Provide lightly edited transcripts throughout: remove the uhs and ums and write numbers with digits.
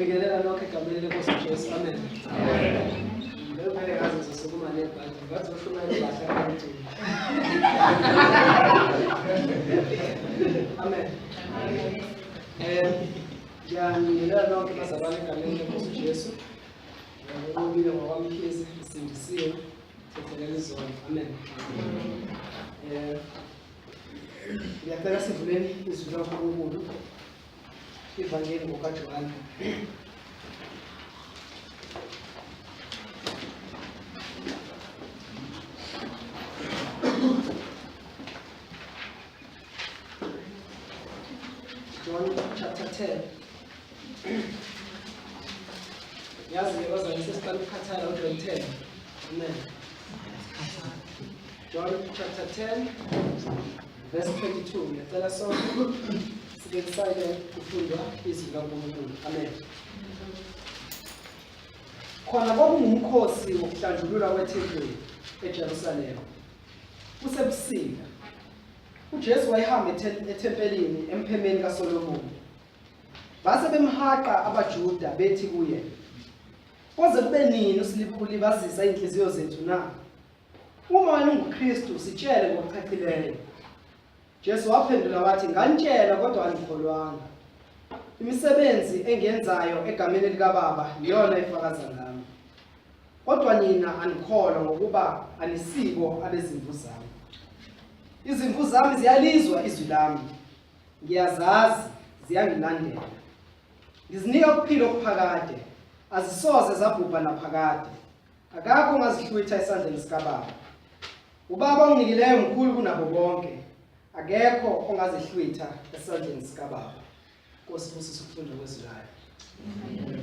Ngiyanibingelela nonke egameni lenkosi uJesu. Amen. Amen. Leyo phela ngaze ngizosukuma nebhadi. Ngathi ushumayela kahle kakhulu. Amen. Amen. Ngiyanibingelela nonke bazalwane egameni lenkosi uJesu. Ngiyabonga ngokwamkhize sindisiwe. Thethelela izono. Amen. Ngiyacela sivuleni izwi likaNkulunkulu. Ivangeli ngokaJohane. John chapter 10. Yazi ke bazalwane sesiqala ukukhathala uJohn 10. Amen. John chapter 10 verse 22. Ngiyacela sonke sibe silent kufundwa izwi likaNkulunkulu. Amen. Khona kwakungumkhosi wokuhlanjululwa kwethempeli eJerusalema. Kusebusika. UJesu wayehamba ethempelini emphemeni kaSolomoni. Base bemhaqa abaJuda bethi kuye, Koze kube nini usilibazisa izinhliziyo zethu na? Uma wena unguKristu, sitshele ngokuchachileyo. Jesu waphendula wathi, Nganitshela kodwa anikholwanga. Imisebenzi engiyenzayo egameni likaBaba iyona efakaza ngami. Kodwa nina anikholwa ngokuba anisibo abezimvu zami. Izimvu zami ziyalizwa izwi lami. Ngiyazazi, ziyangilandela. Ngizinika ukuphila okuphakade, azisoze zabhubha naphakade. Akakho ongazihlwitha esandleni sikaBaba. UBaba onginikileyo mkhulu kunabo bonke. Akekho ongazihlwitha esandleni sikaBaba. Nkosi busisa ukufunda kwezwi layo.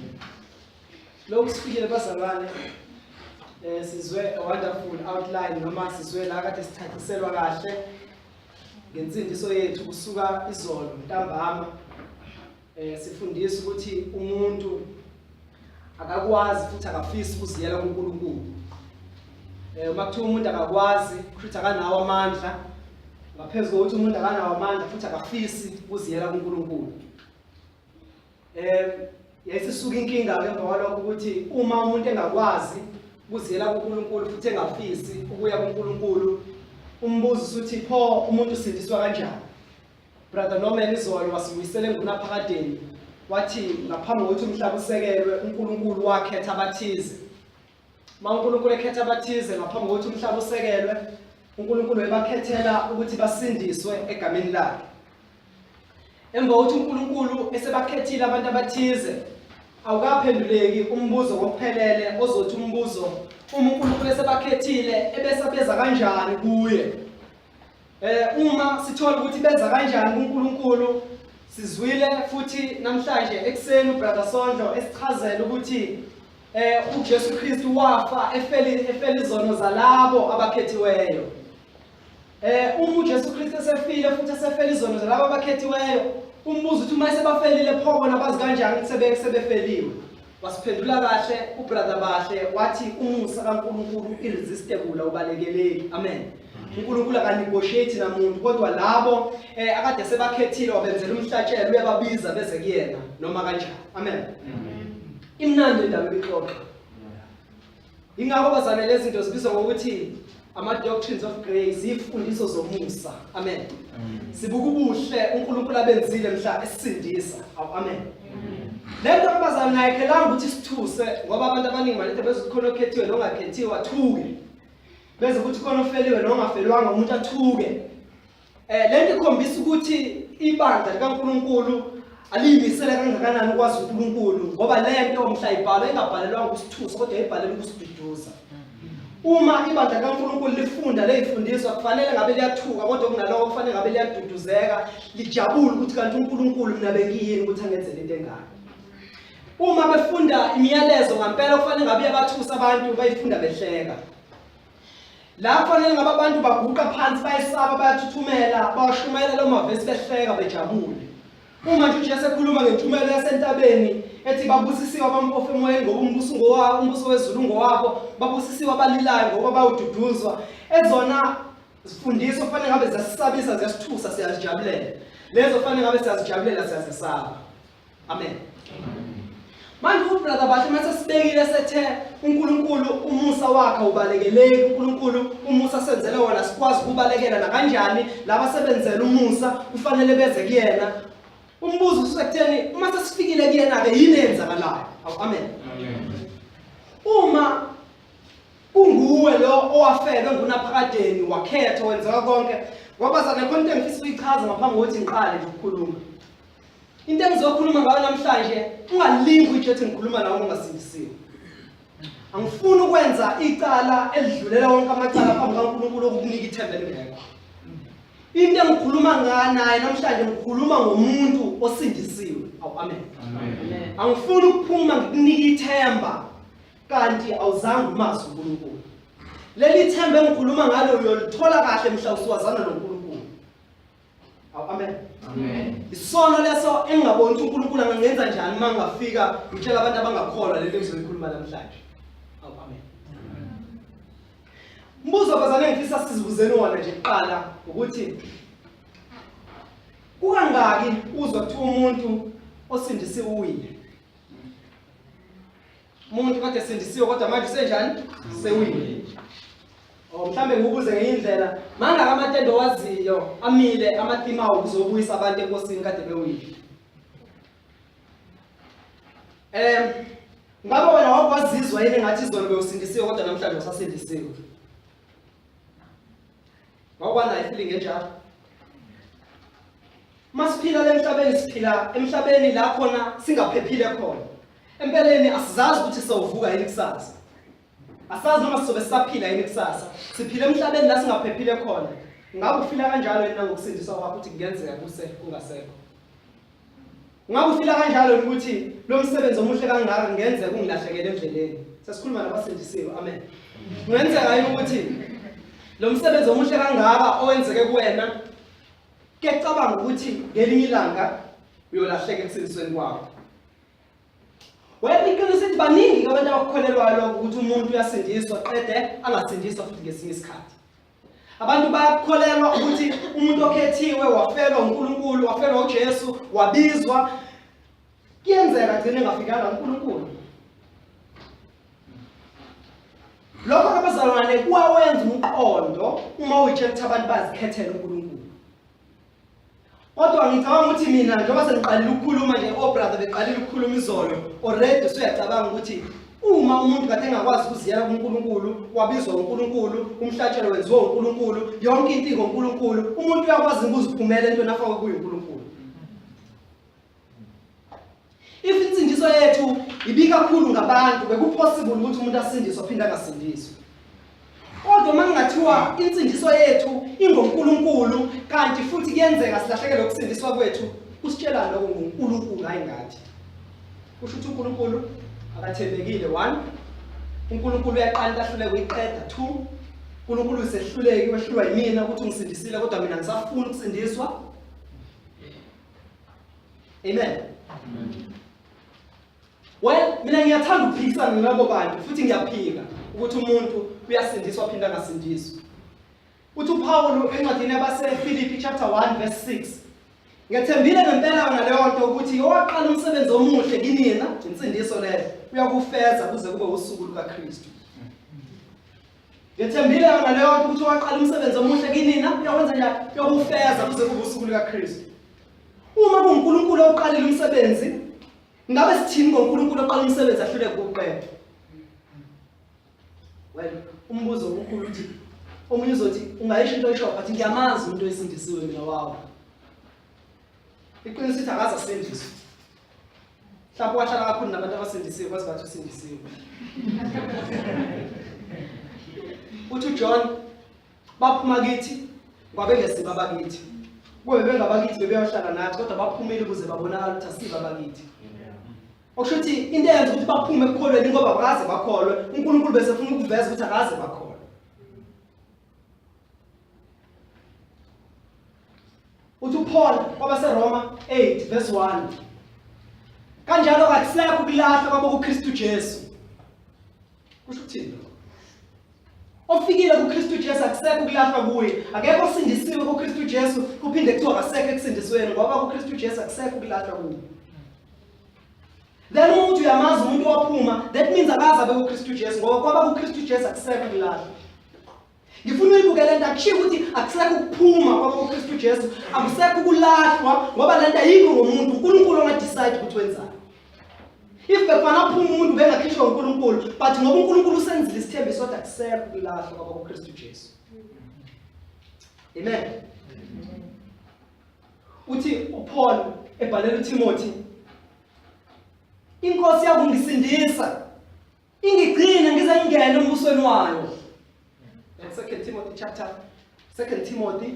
Lokhu sifikile bazalwane sizwe a wonderful outline noma sizwe la kade sithathiselwa kahle ngensindiso yethu kusuka izolo ntambama sifundisa ukuthi umuntu akakwazi futhi akafisi ukuziyela kuNkulunkulu. Uma kuthiwa umuntu akakwazi kusho akanawo amandla, ngaphezulu kokuthi umuntu akanawo amandla futhi akafisi ukuziyela kuNkulunkulu. Yayisisuka inkinga ke emva kwalokho ukuthi uma umuntu engakwazi ukuziyela kuNkulunkulu futhi engafisi ukuya kuNkulunkulu, umbuzo usuthi pho umuntu usindiswa kanjani? Brother Norman izolo wasibuyisela engunaphakadeni wathi ngaphambi kokuthi umhlaba usekelwe uNkulunkulu wakhetha abathize. Uma uNkulunkulu ekhetha abathize ngaphambi kokuthi umhlaba usekelwe, uNkulunkulu webakhethela ukuthi basindiswe egameni lakhe. Emva kokuthi uNkulunkulu esebakhethile abantu abathize, awukaphenduleki umbuzo ngokuphelele ozothi umbuzo uma uNkulunkulu esebakhethile ebese beza kanjani kuye. Uma sithola ukuthi benza kanjani kuNkulunkulu, sizwile futhi namhlanje ekuseni uBrother Sondlo esichazela ukuthi uJesu Kristu wafa efeli izono zalabo abakhethiweyo. Uma uJesu Kristu esefile futhi esefela izono zalabo abakhethiweyo, umbuzo uthi uma esebafelile pho bona bazi kanjani ukuthi sebefeliwe? Wasiphendula kahle uBrother Bahle wathi umusa kaNkulunkulu irresistible, awubalekeleki. Amen. uNkulunkulu akanegotiate namuntu kodwa labo akade sebakhethile wabenzela umhlatshelo uyababiza beze kuyena noma kanjani. Amen. Imnandi indaba ebixoxa. Ingakho bazalwane lezi zinto zibizwa ngokuthi ama doctrines of grace, ifundiso zomusa. Amen. Sibuka ubuhle uNkulunkulu abenzile mhla esisindisa. Amen. Lento abazalwane ayikhelanga ukuthi sithuse ngoba abantu abaningi manje bezothi khona okhethiwe nongakhethiwe athuke. Beze ukuthi khona ofeliwe nongafelwanga umuntu athuke. Lento ikhombisa ukuthi ibandla likaNkulunkulu aliyimisele kangakanani ukwazi uNkulunkulu ngoba lento mhla ibhalwe ingabhalelwanga ukusithusa kodwa ibhalelwe ukusiduduza. Uma ibandla likaNkulunkulu lifunda leyifundiswa kufanele ngabe liyathuka kodwa kunaloko kufanele ngabe liyaduduzeka lijabule ukuthi kanti uNkulunkulu mina bengiyini ukuthi angenzele into engaka. Uma befunda imiyalezo ngampela kufanele ngabe iyabathusa abantu bayifunda behleka. La kufanele ngabe abantu baguqa phansi bayesaba bayathuthumela bawashumayela lawo mavesi behleka bejabule. Uma nje uJesu ekhuluma ngentshumayelo yasentabeni ethi babusisiwe abampofu emoyeni ngoba umbuso ngowabo, umbuso wezulu ngowabo, babusisiwe abalilayo ngoba bayoduduzwa. Ezona zifundiso kufanele ngabe ziyasisabisa ziyasithusa siyazijabulela. Lezo kufanele ngabe siyazijabulela siyazesaba. Amen. Manje ubrother Bahle mase sibekile sethe uNkulunkulu umusa wakhe ubalekeleki uNkulunkulu umusa senzele wona sikwazi ukubalekela nakanjani laba sebenzela umusa kufanele beze kuyena. Umbuzo usekutheni uma sesifikile kuyena ke yini eyenzakalayo? Awu amen. Amen. Uma kunguwe lo owafelwe ngunaphakadeni wakhetha wenzeka konke ngoba zane khona into engifisa ukuyichaza ngaphambi kokuthi ngiqale nje ukukhuluma. Into engizokhuluma ngayo namhlanje ungalingi uyitshe ukuthi ngikhuluma nawe ungasindisiwe. Angifuni ukwenza icala elidlulela wonke amacala phambi kaNkulunkulu okukunika ithemba elingekho. Into engikhuluma ngayo naye namhlanje ngikhuluma ngomuntu osindisiwe. Awu amen. Amen. Angifuni ukuphuma ngikunika ithemba kanti awuzange umazi uNkulunkulu. Leli themba engikhuluma ngalo uyolithola kahle mhla usuwazana noNkulunkulu. Amen. Amen. Isono leso engingaboni ukuthi uNkulunkulu angangenza njani uma ngingafika ngitshela abantu abangakholwa lento engizoyikhuluma namhlanje. Awu amen. Umbuzo bazane engifisa sizibuzeni wona nje kuqala ukuthi kukangaki uzwa kuthiwa umuntu osindisiwe uwile? Umuntu kade esindisiwe kodwa manje usenjani? Sewile. Oh mhlambe ngikubuze ngenye indlela, mangaka amatende owaziyo amile amatima awo kuzobuyisa abantu enkosini kade bewile. Ngabe wena wakwazizwa yini ngathi izolo bewusindisiwe kodwa namhlanje usasindisiwe? Wawukwanayo ifeeling enjalo? Masiphila lemhlabeni siphila emhlabeni la khona singaphephile khona. Empeleni asizazi ukuthi sawuvuka yini kusasa. Asazi noma sizobe sisaphila yini kusasa. Siphila emhlabeni la singaphephile khona. Ngabe ufila kanjalo yini nangokusindiswa kwakho ukuthi kungenzeka kuse kungasekho. Ngabe ufila kanjalo yini ukuthi lo msebenzi omuhle kangaka kungenzeka ungilahlekele endleleni. Sesikhuluma nabasindisiwe. Amen. Kungenzeka yini ukuthi lo msebenzi omuhle kangaka owenzeke kuwena Kuyacabanga ukuthi ngelinye ilanga uyolahleka ekusindisweni kwakho. Well, iqiniso lithi baningi abantu abakukholelwayo lokho ukuthi umuntu uyasindiswa qede angasindiswa futhi ngesinye isikhathi. Abantu bayakukholelwa ukuthi umuntu okhethiwe wafelwa uNkulunkulu, wafelwa uJesu, wabizwa. Kuyenzeka agcine engafikanga uNkulunkulu. Lokho abazalwane kuwawenza umqondo uma uyitshela ukuthi abantu bazikhethela uNkulunkulu. Kodwa ngicabanga ukuthi mina njengoba sengiqalile ukukhuluma nje o brother beqalile ukukhuluma izolo already usuyacabanga ukuthi uma umuntu kade engakwazi ukuziyela kuNkulunkulu wabizwa uNkulunkulu umhlatshelo wenziwa uNkulunkulu yonke into ingoNkulunkulu umuntu uyakwazi ukuziphumela entweni afakwe kuyo uNkulunkulu. If insindiso yethu ibikakhulu ngabantu bekupossible ukuthi umuntu asindiswe aphinde angasindiswa. Kodwa uma kungathiwa insindiso yethu ingoNkulunkulu kanti futhi kuyenzeka silahlekelwe ukusindiswa kwethu, kusitshelani lokho ngoNkulunkulu hayi ngathi. Kusho ukuthi uNkulunkulu akathembekile one, uNkulunkulu uyaqala ahluleke uyiqeda two, uNkulunkulu usehluleki wehlulwa yimina ukuthi ungisindisile kodwa mina ngisafuna ukusindiswa. Amen. Well, mina ngiyathanda ukuphikisana nalabo bantu futhi ngiyaphika ukuthi umuntu uyasindiswa aphinde angasindiswa. Uthi uPawulu encwadini yabaseFilipi chapter 1 verse 6 Ngethembile ngempela yona leyo nto ukuthi owaqala umsebenzi omuhle kinina insindiso leyo uyakufeza kuze kube usuku lukaKristu. Ngethembile yona leyo nto ukuthi owaqala umsebenzi omuhle kinina uyakwenza njani? Uyakufeza kuze kube usuku lukaKristu. Uma kunguNkulunkulu oqalile umsebenzi, ngabe sithini ngoNkulunkulu oqala umsebenzi ahluleke ukuwuqeda? Well, umbuzo omkhulu uthi omunye uzothi ungayisho into oyishoyo but ngiyamazi umuntu oyisindisiwe mina wawo. Iqiniso ithi akaze asindiswe. Mhlawumbe wahlala kakhulu nabantu abasindisiwe kwaze bathi usindisiwe. Uthi uJohn baphuma kithi ngoba bengesibo abakithi. Kube bengabakithi bebeyohlala nathi kodwa baphumile ukuze babonakale ukuthi asibo abakithi. Okusho ukuthi into eyenza ukuthi baphume ekukholweni ngoba bakaze bakholwe, uNkulunkulu bese funa ukuveza ukuthi akaze bakholwe. Uthi uPaul kwabaseRoma 8 verse 1. Kanjalo kakusekho ukulahlwa kwabokuKristu Jesu. Kusho ukuthini lokho? Ofikile kuKristu Jesu akusekho ukulahlwa kuye. Akekho osindisiwe kuKristu Jesu kuphinde kuthiwa akasekho ekusindisweni ngoba kuKristu Jesu akusekho ukulahlwa kuye. Then umuntu uyamazi umuntu owaphuma, that means akaze abe kuKristu Jesu, ngoba kwaba kuKristu Jesu akusekho kulahla. Ngifuna uyibuke lento, akushiwo ukuthi akusekho ukuphuma kwaba kuKristu Jesu, akusekho ukulahlwa, ngoba lento ayikho ngomuntu, uNkulunkulu ongadecide ukuthi wenzani. If bekufanele aphume umuntu bengakhishwa uNkulunkulu, but ngoba uNkulunkulu usenzile isithembiso kodwa akusekho ukulahlwa kwaba kuKristu Jesu. Amen. Uthi uPaul ebhalela uTimothy, inkosi yakungisindisa ingigcine ngize ngingene embusweni wayo. 2 Timothy chapter 2 Timothy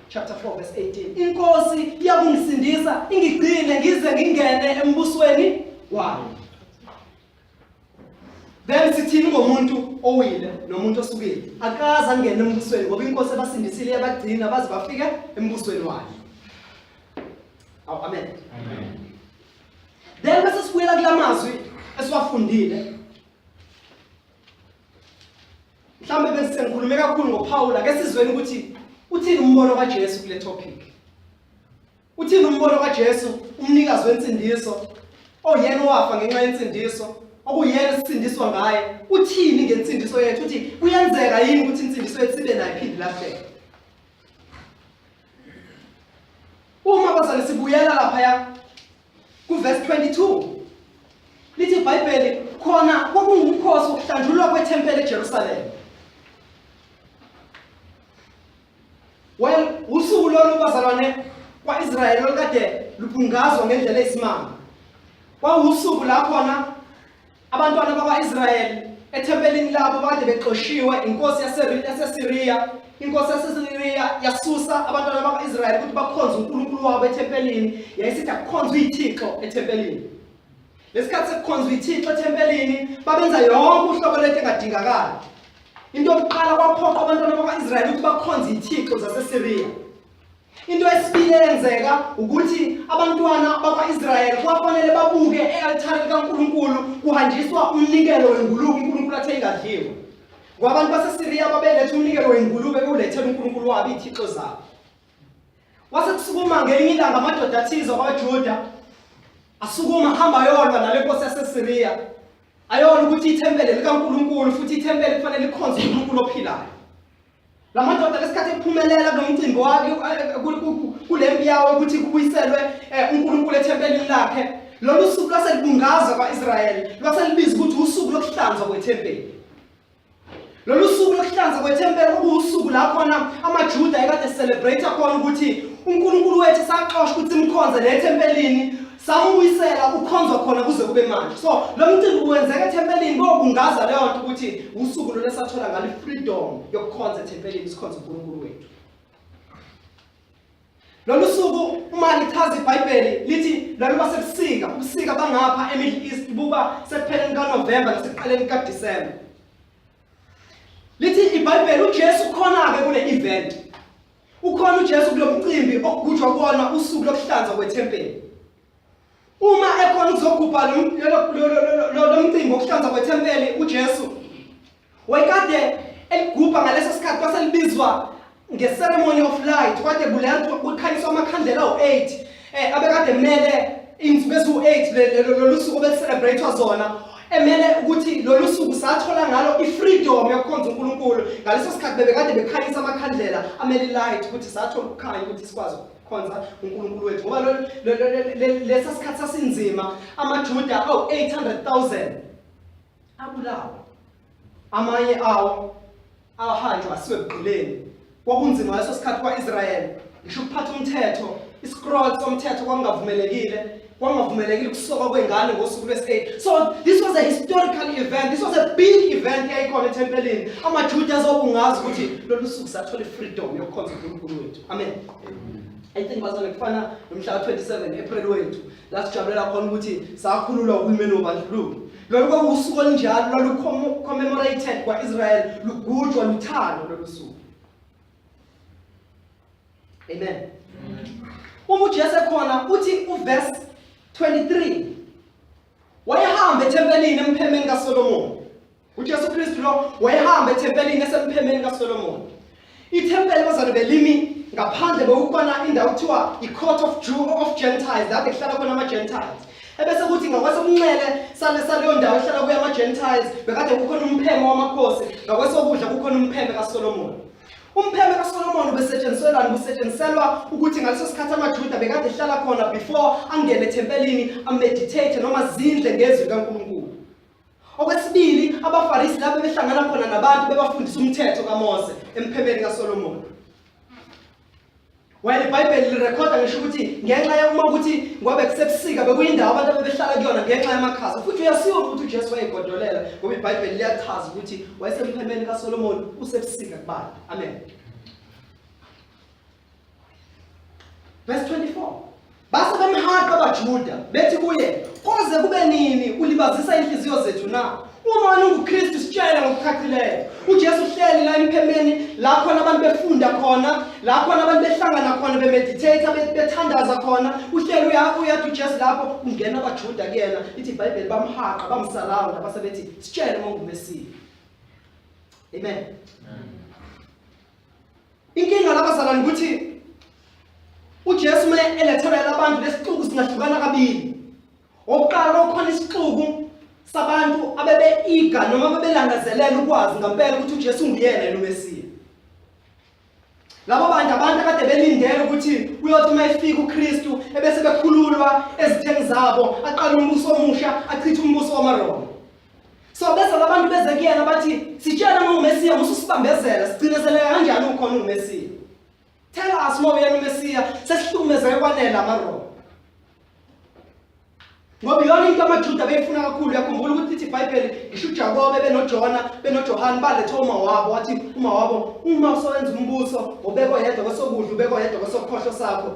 chapter 4 verse 18. Inkosi iyakungisindisa ingigcine ngize ngingene embusweni wayo. Then sithini ngomuntu owile nomuntu osukile? Akaze angene embusweni ngoba inkosi ebasindisile yabagcina baze bafike embusweni wayo. Awu amen. Amen. Then bese sibuyela kulamazwi esiwafundile. Mhlawumbe bese sengikhulume kakhulu ngoPaul, ake sizweni ukuthi uthini umbono kaJesu kule topic. Uthini umbono kaJesu, umnikazi wensindiso, oyena owafa ngenxa yensindiso, okuyena esisindiswa ngaye, uthini ngensindiso yethu? Uthi kuyenzeka yini ukuthi insindiso yethu sibe nayo iphinde ilahleke? Uma bazali sibuyela laphaya kuverse 22 lithi iBhayibheli khona kwakungumkhosi wokuhlanjululwa kwethempeli eJerusalema. Well, usuku lolu bazalwane kwa-Israyeli olukade lubungazwa ngendlela eyisimanga. Kwawusuku la khona abantwana bakwa-Israyeli ethempelini labo kade bexoshiwe inkosi yaseSiriya. Inkosi yaseSiriya yasusa abantwana bakwa-Israyeli ukuthi bakhonze uNkulunkulu wabo ethempelini. Yayisithi akukhonzwe ithixo ethempelini. Lesikhathi sekukhonzwa ithixo ethempelini babenza yonke uhlobo lento engadingakali. Into yokuqala kwaphoqa abantwana bakwa-Israyeli ukuthi bakhonze ithixo zaseSiriya. Into esibili eyenzeka ukuthi abantwana bakwa-Israyeli kwafanele babuke e-altare likaNkulunkulu kuhanjiswa umnikelo wengulube uNkulunkulu athe ingadliwa. Ngoba abantu baseSiriya babeletha umnikelo wengulube bewulethela uNkulunkulu wabo iy'thixo zabo. Wase kusukuma ngelinye ilanga amadoda athize kwaJuda asukuma hamba ayolwa nale nkosi yaseSiriya. Ayolwa ukuthi ithempeli likaNkulunkulu futhi ithempeli kufanele likhonze uNkulunkulu ophilayo. La madoda lesikhathi ephumelela kulo mcimbi wakhe kule mpi yawo ukuthi kubuyiselwe uNkulunkulu ethempelini lakhe. Lolu suku lwaselibungaza kwa-Israyeli, lwaselibiza ukuthi usuku lokuhlanzwa kwethempeli. Lolu suku lokuhlanza kwethempeli kuwusuku la khona amaJuda ekade celebrate khona ukuthi uNkulunkulu wethu saxoshwa ukuthi simkhonze le ethempelini samubuyisela ukhonzwa khona kuze kube manje. So lo mcimbi wenzeka ethempelini kobungaza leyo nto ukuthi usuku lolu esathola ngalo freedom yokukhonza ethempelini sikhonze uNkulunkulu wethu. Lolu suku uma lichaza iBhayibheli lithi lwaluba sebusika, ubusika bangapha eMiddle East buba sekupheleni kaNovember nasekuqaleni kaDisemba. Lithi iBhayibheli uJesu ukhona-ke kule event. Ukhona uJesu kulo mcimbi okugujwa kuwona usuku lokuhlanzwa kwethempeli. Uma ekhona ukuzogubha lo mcimbi wokuhlanzwa kwethempeli uJesu Wayekade eligubha ngaleso sikhathi kwase libizwa nge-ceremony of light, kwade kulethwa kukhanyiswa amakhandlela awu-8 abekade emele iy'nsuku eziwu-8 lolu suku obelicelebrate-wa zona, emele ukuthi lolu suku sathola ngalo i-freedom yokukhonza uNkulunkulu. Ngaleso sikhathi bebekade bekhanyisa amakhandlela amele i-light ukuthi sathola ukukhanya ukuthi sikwazi ukukhonza uNkulunkulu wethu, ngoba lesa sikhathi sasinzima, amaJuda awu-800,000 abulawa, amanye awo ahanjwa asiwe ebugqileni. Kwakunzima ngaleso sikhathi kwa-Israyeli, ngisho ukuphatha umthetho, iscroll somthetho kwakungavumelekile, kwakungavumelekile ukusokwa kwengane ngosuku lwesi-8. So this was a historical event, this was a big event eyayikhona ethempelini. AmaJuda azobungazi ukuthi lolu suku sathola i-freedom yokukhonza uNkulunkulu wethu. Amen. I think bazalwane kufana nomhla ka-27 April wethu la sijabulela khona ukuthi sakhululwa uhulumeni wobandlululo. Lolu kwakuwusuku olunjalo lwalu-commemorated kwa-Israel, lugujwa luthando lolu suku. Amen. Uma uJesu ekhona uthi uverse 23 wayehamba ethempelini emphemeni kaSolomoni. UJesu Kristu lo wayehamba ethempelini esemphemeni kaSolomoni. Ithempeli bazalwane belimi ngaphandle bekukhona indawo kuthiwa i-court of Jew of Gentiles, lapho kuhlala khona ama-Gentiles. Ebese kuthi ngakwasokunxele saleyo ndawo ehlala kuyo ama-Gentiles bekade kukhona umpheme wamakhosi, ngakwesokudla kukhona umpheme kaSolomon. Umpheme kaSolomon ubesetshenziselwani? Ubusetshenziselwa ukuthi ngaleso sikhathi amaJuda bekade ehlala khona before angene ethempelini ameditate noma zindle ngezwi likaNkulunkulu. Okwesibili, abaFarisi labo behlangana khona nabantu bebafundisa umthetho kaMose emphemeni kaSolomon. While iBhayibheli lirekhoda ngisho ukuthi ngenxa yoma ukuthi ngoba kusebusika bekuyindawo abantu abebehlala kuyona ngenxa yamakhaza futhi uyasiwa ukuthi uJesu wayegodolela ngoba iBhayibheli liyachaza ukuthi wayesemphemeni kaSolomon usebusika kubani. Amen. Verse 24. Base bemhaqa abaJuda bethi kuye, koze kube nini ulibazisa inhliziyo zethu na? Uma wena unguKristu sitshele ngokuchachileyo. UJesu uhleli la emphemeni la khona abantu befunda khona, la khona abantu behlangana khona bemeditate bethandaza khona. Uhleli uyathi uJesu lapho kungena abaJuda kuyena, ithi iBhayibheli bamhaqa bamsurround base bethi sitshele uma unguMesiya. Amen. Inkinga labazalwane ukuthi uJesu uma elethela abantu lesixuku singahlukana kabili. Okokuqala kukhona isixuku sabantu abebe-eager noma abebelangazelela ukwazi ngampela ukuthi uJesu nguyena yena uMesiya. Labo bantu abantu akade belindele ukuthi uyothi uma efika uKristu ebese bekhululwa ezitheni zabo aqale umbuso omusha achithe umbuso wamaRoma. So bese labantu beze kuyena bathi sitshela uma uMesiya mususibambezela sigcinezeleka kanjani ukhona uMesiya. Tell us uma uyena uMesiya sesihlukumezeke kwanele amaRoma. Ngoba iyona into amaJuda beyifuna kakhulu uyakhumbula ukuthi lithi iBhayibheli ngisho uJakobe benoJona benoJohane baletha uma wabo wathi uma wabo uma usowenza umbuso ubekwe yedwa kwesokudla ubekwe yedwa kwesokhohlo sakho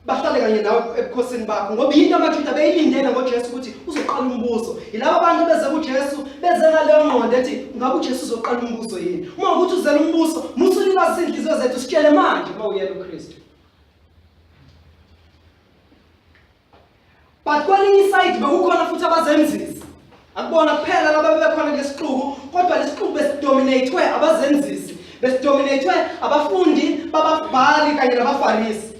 bahlale kanye nawe ebukhosini bakho ngoba yinto amaJuda beyilindele ngoJesu ukuthi uzoqala umbuso yilaba abantu beze kuJesu beze ngaleyo ngqondo ethi ngabe uJesu uzoqala umbuso yini uma ukuthi uzele umbuso musulibazisa inhliziyo zethu sitshele manje uma uyena uKristu. But kwelinye isayidi bekukhona futhi abazenzisi. Akubona kuphela laba bebekhona kulesixuku, kodwa lesixuku besidominatwe abazenzisi, besidominatwe abafundi bababhali kanye nabaFarisi.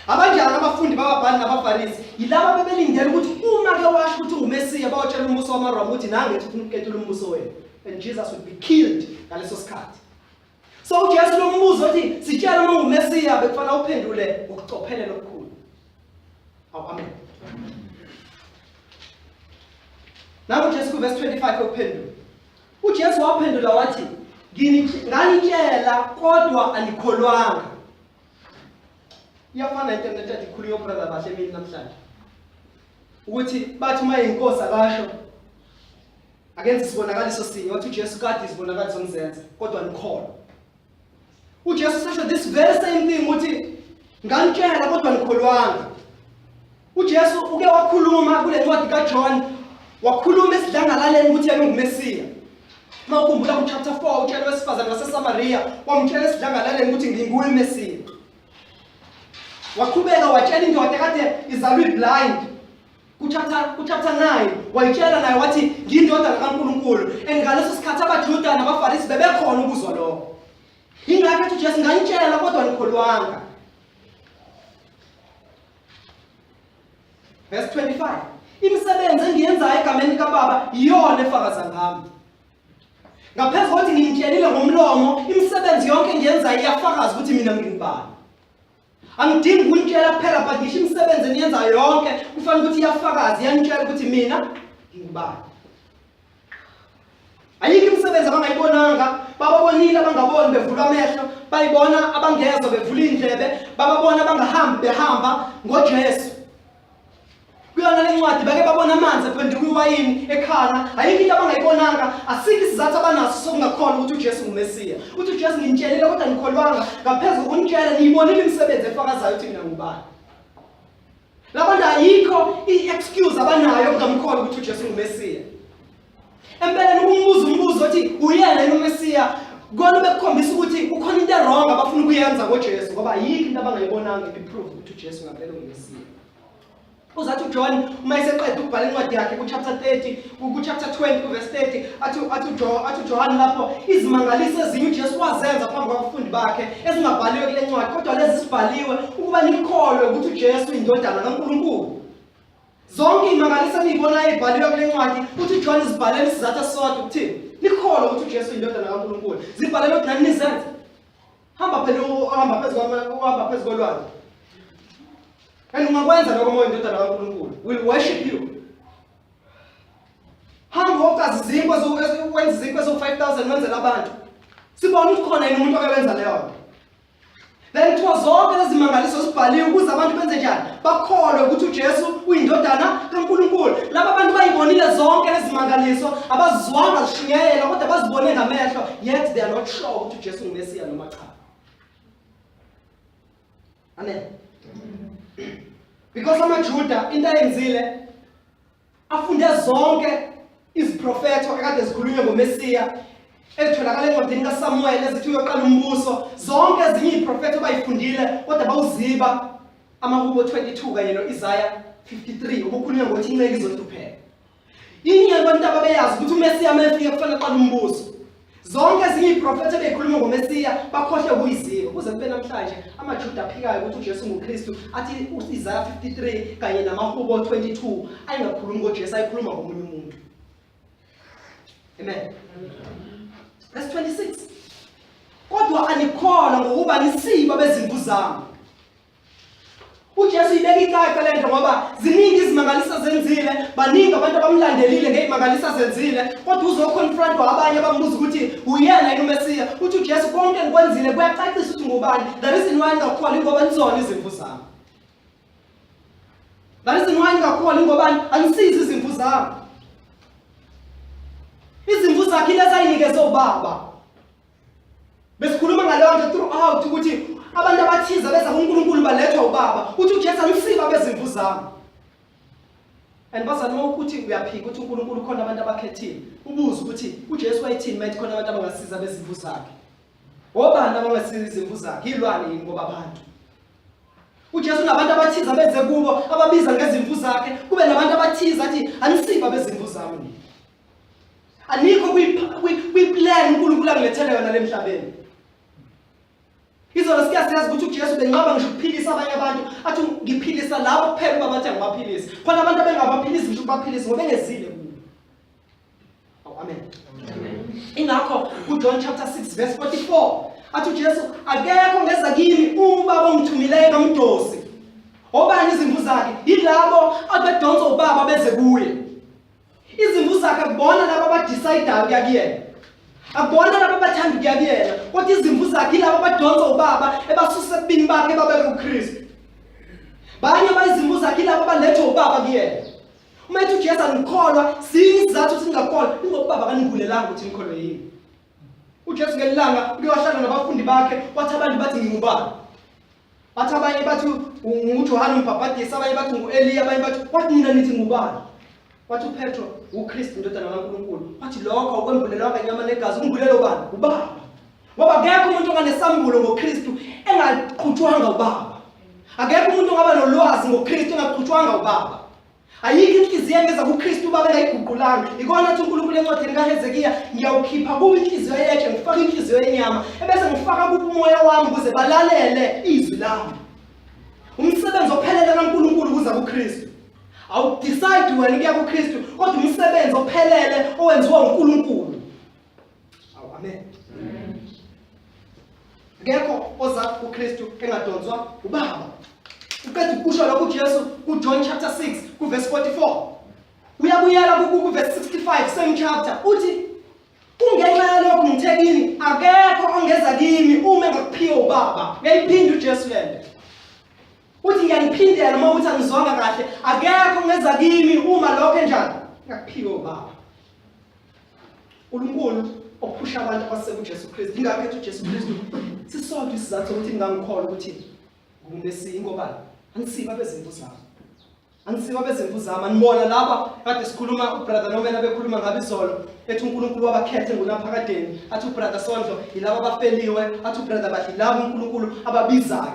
Abanjani abafundi bababhali nabaFarisi? Yilaba bebelindele ukuthi uma ke washo ukuthi unguMesiya bawatshela umbuso wamaRoma ukuthi nange ethi ufuna ukuketula umbuso wenu. And Jesus would be killed ngaleso sikhathi. So uJesu lo mbuzo othi sitshela uma unguMesiya bekufanele uphendule ngokucophelela okukhulu. Awu amen. Nangu uJesu kuverse 25 ukuphendula. UJesu waphendula wathi nganitshela kodwa anikholwanga. Iyafana into enethatha ikhulunywa brother bahle emini namhlanje. Ukuthi bathi uma inkosi akasho akenze isibonakaliso sinye wathi uJesu kade izibonakaliso ngizenza kodwa nikholwa. uJesu sasho this very same thing ukuthi nganitshela kodwa nikholwanga. uJesu uke wakhuluma kule ncwadi kaJohn wakhuluma esidlangalaleni ukuthi yena unguMesiya. Uma ukhumbula ku-chapter 4 utshela wesifazane waseSamariya wamtshela esidlangalaleni ukuthi nginguye uMesiya. Waqhubeka watshela indoda kade izalwe blind kuchapter kuchapter 9 wayitshela naye wathi ngiyindodana kaNkulunkulu and ngaleso sikhathi abaJuda nabaFarisi bebekhona ukuzwa lokho. Ingakho ethi uJesu nganitshela kodwa nikholwanga. Verse 25 Imisebenzi engiyenzayo egameni likaBaba iyona efakaza ngami. Ngaphezu kokuthi nginitshelile ngomlomo, imisebenzi yonke engiyenzayo iyafakaza ukuthi mina ngingubani. Angidingi ukunitshela kuphela but ngisho imisebenzi eniyenzayo yonke kufanele ukuthi iyafakaza, iyanitshela ukuthi mina ngingubani. Ayikho imisebenzi abangayibonanga, bababonile abangaboni bevula amehlo, bayibona abangezwa bevula iy'ndlebe, bababona abangahambi behamba ngoJesu. Kuyona le ncwadi bake babona amanzi ephenduka iwayini ekhala, ayikho into abangayibonanga, asikho isizathu abanaso sokungakholwa ukuthi uJesu nguMesiya. Uthi uJesu nginitshelile kodwa nikholwanga, ngaphezu kokunitshela niyibonile imisebenzi efakazayo ukuthi mina ngubani. Labantu ayikho i-excuse abanayo yokungamkholwa ukuthi uJesu nguMesiya. Empeleni ukumbuza umbuzo othi uyena yini uMesiya kona bekukhombisa ukuthi kukhona into erong abafuna ukuyenza ngoJesu ngoba ayikho into abangayibonanga ebiprove ukuthi uJesu ngampela unguMesiya. Uzathi uJohn uma eseqeda ukubhala incwadi yakhe ku-chapter 30 ku-chapter 20 kuverse 30 athi athi uJohn athi uJohn lapho izimangaliso ezinye uJesu wazenza phambi kwabafundi bakhe ezingabhaliwe kule ncwadi kodwa lezi zibhaliwe ukuba nikholwe ukuthi uJesu indodana kaNkulunkulu. Zonke imangaliso eniyibonayo ebhaliwe kule ncwadi, uthi uJohn zibhalela isizathu esisodwa ukuthini? Nikholwe ukuthi uJesu uyindodana kaNkulunkulu. Zibhalele ukuthi nani nizenze. Hamba phela uhamba phezu uhamba phezu kolwandle. And ungakwenza lokho uma uyindodana kaNkulunkulu. Will worship you. Hamba wokazi izinkwa wenza izinkwa eziwu-5000 wenzela abantu. Sibona ukuthi khona yini umuntu oke wenza leyo nto. Then kuthiwa zonke lezi mangaliso zibhaliwe ukuze abantu benze njani? Bakholwe ukuthi uJesu uyindodana kaNkulunkulu. Laba bantu bayibonile zonke lezi mangaliso, abazizwanga zishunyayelwa kodwa bazibone ngamehlo, yet they are not sure ukuthi uJesu nguMesiya noma cha. Amen. Because amaJuda into ayenzile afunde zonke iziprofetho ekade zikhulunywe ngoMesiya ezitholakala encwadini kaSamuel ezithi uyoqala umbuso. Zonke ezinye iziprofetho bayifundile kodwa bawuziba amaHubo 22 kanye no-Isaya 53 obukhulunywa ngokuthi inceku izohlupheka. Inye abantu ababeyazi ukuthi uMesiya uma efika kufanele aqale umbuso. Zonke ezinye iziprofetho ebezikhuluma ngoMesiya bakhohlwe ukuyiziba. Kuze kube namhlanje amaJuda aphikayo ukuthi uJesu nguKristu athi uIsaya 53 kanye namaHubo 22 ayingakhulumi ngoJesu ayikhuluma ngomunye umuntu. Amen. Verse 26. Kodwa anikholwa ngokuba nisiba bezimvu zami. UJesu ibeka icace lento ngoba ziningi izimangaliso zenzile, baningi abantu abamlandelile ngezimangaliso azenzile, kodwa uzoconfrontwa abanye abambuza ukuthi uyena yini uMesiya. Uthi uJesu konke engikwenzile kuyacacisa ukuthi ngubani. The reason why ngingakholwa ingoba nizona izimvu zami. The reason why ngingakholwa ingoba anisizi izimvu zami. Izimvu zakhe ilezi ayinikeze ubaba. Besikhuluma ngaleyo nto throughout ukuthi abantu abathize beza kuNkulunkulu balethwa ubaba. Uthi uJesu angisiba bezimvu zami. And bazali uma ukuthi uyaphika ukuthi uNkulunkulu khona abantu abakhethile, ubuze ukuthi uJesu wayethini mayethi khona abantu abangasiza bezimvu zakhe. Obani abangasiza izimvu zakhe? Ilwane yini ngoba abantu. UJesu unabantu abathize abenze kubo ababiza ngezimvu zakhe, kube nabantu abathize athi anisiba bezimvu zami nina. Anikho kwi-plan uNkulunkulu angilethele yona lemhlabeni. Izolo sike siyazi ukuthi uJesu benqaba ngisho ukuphilisa abanye abantu, athi ngiphilisa labo kuphela uba bathi angibaphilisi. Khona abantu abengabaphilisi ngisho ukubaphilisa ngoba bengezile kubo. Oh, amen. Ingakho kuJohn chapter 6 verse 44 athi uJesu akekho ngeza kimi ubaba ongithumileyo ngamdosi. Obani izimvu zakhe? Yilabo abedonsa ubaba beze kuye. Izimvu zakhe akubona laba abadecidayo ukuya kuyena. Akubona laba abathanda ukuya kuyena, kodwa izimvu zakhe yilabo abadonsa ubaba ebasusa ebubini bakhe ebabeke kuKristu. Banye bayizimvu zakhe yilabo abalethwa ubaba kuyena. Uma ethi uJesu angikholwa, sini isizathu ukuthi ningakholwa, ingoba ubaba kanibulelanga ukuthi nikholwe yini. UJesu ngelilanga uke wahlala nabafundi bakhe, wathi abantu bathi ngingubani? Bathi abanye bathi nguJohane umbhabhadisi, abanye bathi ngu-Eliya, abanye bathi wathi nina nithi ngubani? Wathi uPetro uKristu indodana kaNkulunkulu. Wathi lokho ukwembulelwanga inyama negazi, umbulelo ubani? Ubaba. Ngoba akekho umuntu onganesambulo ngoKristu engaqhutshwanga ubaba. Akekho umuntu ongaba nolwazi ngoKristu engaqhutshwanga ubaba. Ayikho inhliziyo engeza kuKristu ubaba engayiguqulanga. Ikona athi uNkulunkulu encwadini kaHezekiya, ngiyawukhipha kubo inhliziyo yetshe ngifake inhliziyo yenyama, ebese ngifaka kubo umoya wami ukuze balalele izwi lami. Umsebenzi ophelele kaNkulunkulu kuza kuKristu. Awudecide wena ukuya kuKristu, kodwa umsebenzi ophelele owenziwa uNkulunkulu. Awu amen. Akekho oza kuKristu engadonswa ubaba. Uqeda ukusho lokhu uJesu kuJohn chapter 6 kuverse 44. Uyabuyela kuverse 65 same chapter uthi kungenxa yalokhu ngithe kini akekho ongeza kimi uma engakuphiwe ubaba. Uyayiphinda uJesu lento. Uthi ngiyaniphindela uma uthi angizwanga kahle akekho ongeza kimi uma lokho enjani ngakuphiwe ubaba. uNkulunkulu ophusha abantu abasekuJesu Kristu. Ingakho ethi uJesu Kristu sisodwa isizathu sokuthi ngingangikholwa ukuthi nguMesiya ingobani? Anisiba bezimvu zami. Anisiba bezimvu zami. Anibona laba kade sikhuluma ubrother Nomela bekhuluma ngabe izolo ethi uNkulunkulu wabakhethe ngunaphakadeni athi ubrother Sondlo yilaba abafeliwe athi ubrother Badli laba uNkulunkulu ababizayo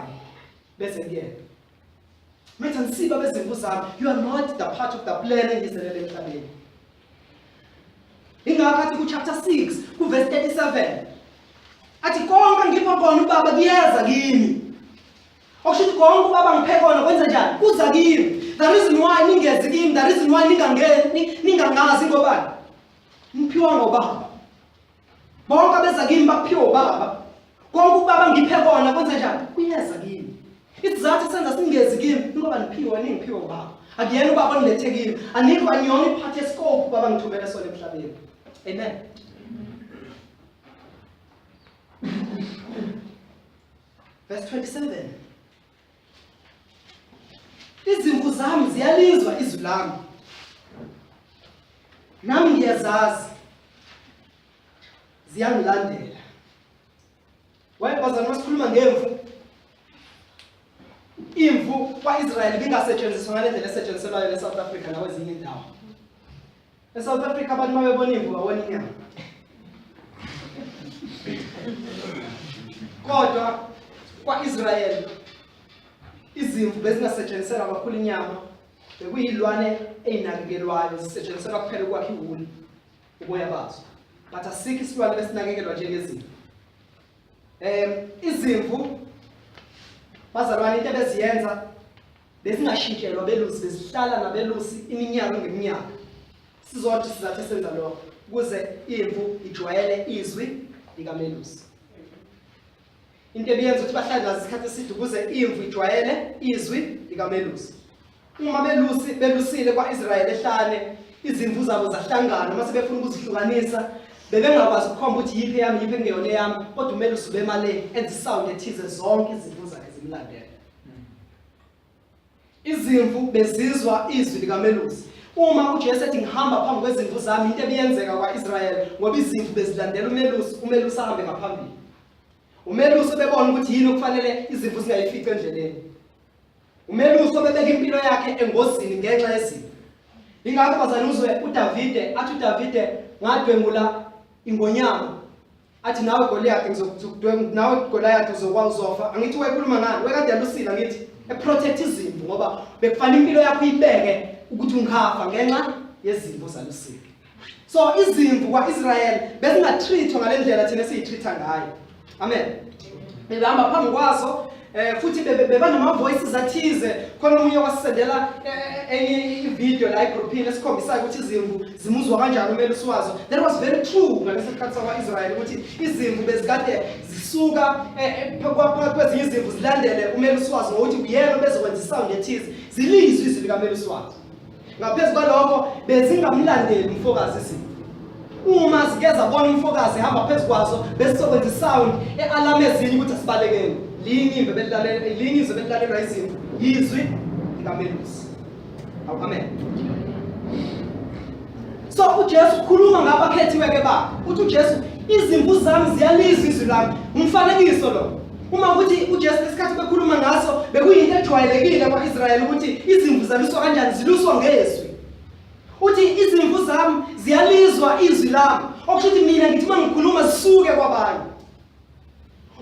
beze kuyena. Methi anisiba bezimvu zami. You are not the part of the plan engizelele emhlabeni. Ingakho athi ku-chapter 6 kuverse 37 athi konke ngipha kona ubaba kuyeza kimi. Okusho ukuthi konke ubaba ngiphe kona kwenza njani? Kuza kimi. The reason why ningezi kimi, the reason why ningangeni, ningangazi ngobani? Niphiwa ngobaba. Bonke abeza kimi baphiwa ubaba. Konke ubaba ngiphe kona kwenze njani? Kuyeza kimi. Isizathu senza singezi kimi ngoba niphiwa ningiphiwa ubaba. Akuyena ubaba onilethe kimi. Anikho aniyona iphathi yescope ubaba ngithumele sona emhlabeni. Amen. Verse 27. Izimvu zami ziyalizwa izwi lami. Nami ngiyazazi. Ziyangilandela. Why bazalwane masikhuluma ngemvu? Imvu kwa-Israyeli ibingasetshenziswa ngale ndlela esetshenziselwayo e-South Africa nakwezinye indawo. E-South Africa abantu uma bebona imvu babona inyama. Kodwa kwa-Israyeli izimvu bezingasetshenziselwa kakhulu inyama, bekuyilwane ey'nakekelwayo zisetshenziselwa kuphela ukwakha iwuli, uboya bazo. But asikho isilwane besinakekelwa njengezimvu. Izimvu bazalwane into ebeziyenza bezingashintshelwa belusi, bezihlala nabelusi iminyaka ngeminyaka. Sizodwa isizathu esenza lokho ukuze imvu ijwayele izwi likamelusi. Into ebiyenza ukuthi bahlale nazo isikhathi eside ukuze imvu ijwayele izwi likamelusi. Uma belusi belusile kwa-Israyeli ehlane, izimvu zabo zahlangana uma sebefuna ukuzihlukanisa bebengakwazi ukukhomba ukuthi yiphi eyami yiphi ekungeyona eyami, kodwa umelusi ubema le enza isawundi ethize zonke izimvu zakhe zimlandela. Izimvu bezizwa izwi likamelusi. Uma uJesu ethi ngihamba phambi kwezimvu zami, into ebiyenzeka kwa-Israyeli ngoba izimvu bezilandela umelusi, umelusi ahambe ngaphambili. Umelusi ubebona ukuthi yini okufanele izimvu zingayifici endleleni. Umelusi obebeka impilo yakhe engozini ngenxa yezimvu. Ingakho bazalwane uzwe uDavide athi uDavide ngadwengula ingonyama athi nawe Goliath ngizokudwenga nawe Goliath uzokwa uzofa angithi wayekhuluma ngani wekade alusile angithi eprotect izimvu ngoba bekufanele impilo yakho ibeke ukuthi ungafa ngenxa yezimvu zalusile. So izimvu kwa-Israel bezingatreatwa ngale ndlela thina esiyitreat-a ngayo. Amen. Bebehamba phambi kwazo futhi beba nama voices athize. Khona omunye wasisendela enye ivideo la egroupini esikhombisayo ukuthi izimvu zimuzwa kanjani umelusi wazo. That was very true ngalesi sikhathi sakwa-Israel ukuthi izimvu bezikade zisuka phakathi kwezinye izimvu zilandele umelusi wazo ngokuthi uyena obezokwenza isound ethize, zilizwe izwi likamelusi wazo. Ngaphezu kwalokho bezingamlandeli umfokazi izimvu. Uma zike zabona umfokazi ehamba phezu kwazo besizokwenza isound e-alarm ezinye ukuthi asibalekeni. Linye imvu ebelilalela, linye izwi ebelilalelwa izimvu, yizwi likamelusi. Awu, amen. So uJesu ukhuluma ngabakhethiwe ke bakhe. Uthi uJesu izimvu zami ziyalizwa izwi lami. Umfanekiso lo. Uma ukuthi uJesu lesikhathi bekhuluma ngaso bekuyinto ejwayelekile kwa-Israyeli ukuthi izimvu zaluswa kanjani, ziluswa ngezwi. Uthi izimvu zami ziyalizwa izwi lami. Okusho ukuthi mina ngithi uma ngikhuluma zisuke kwabanye.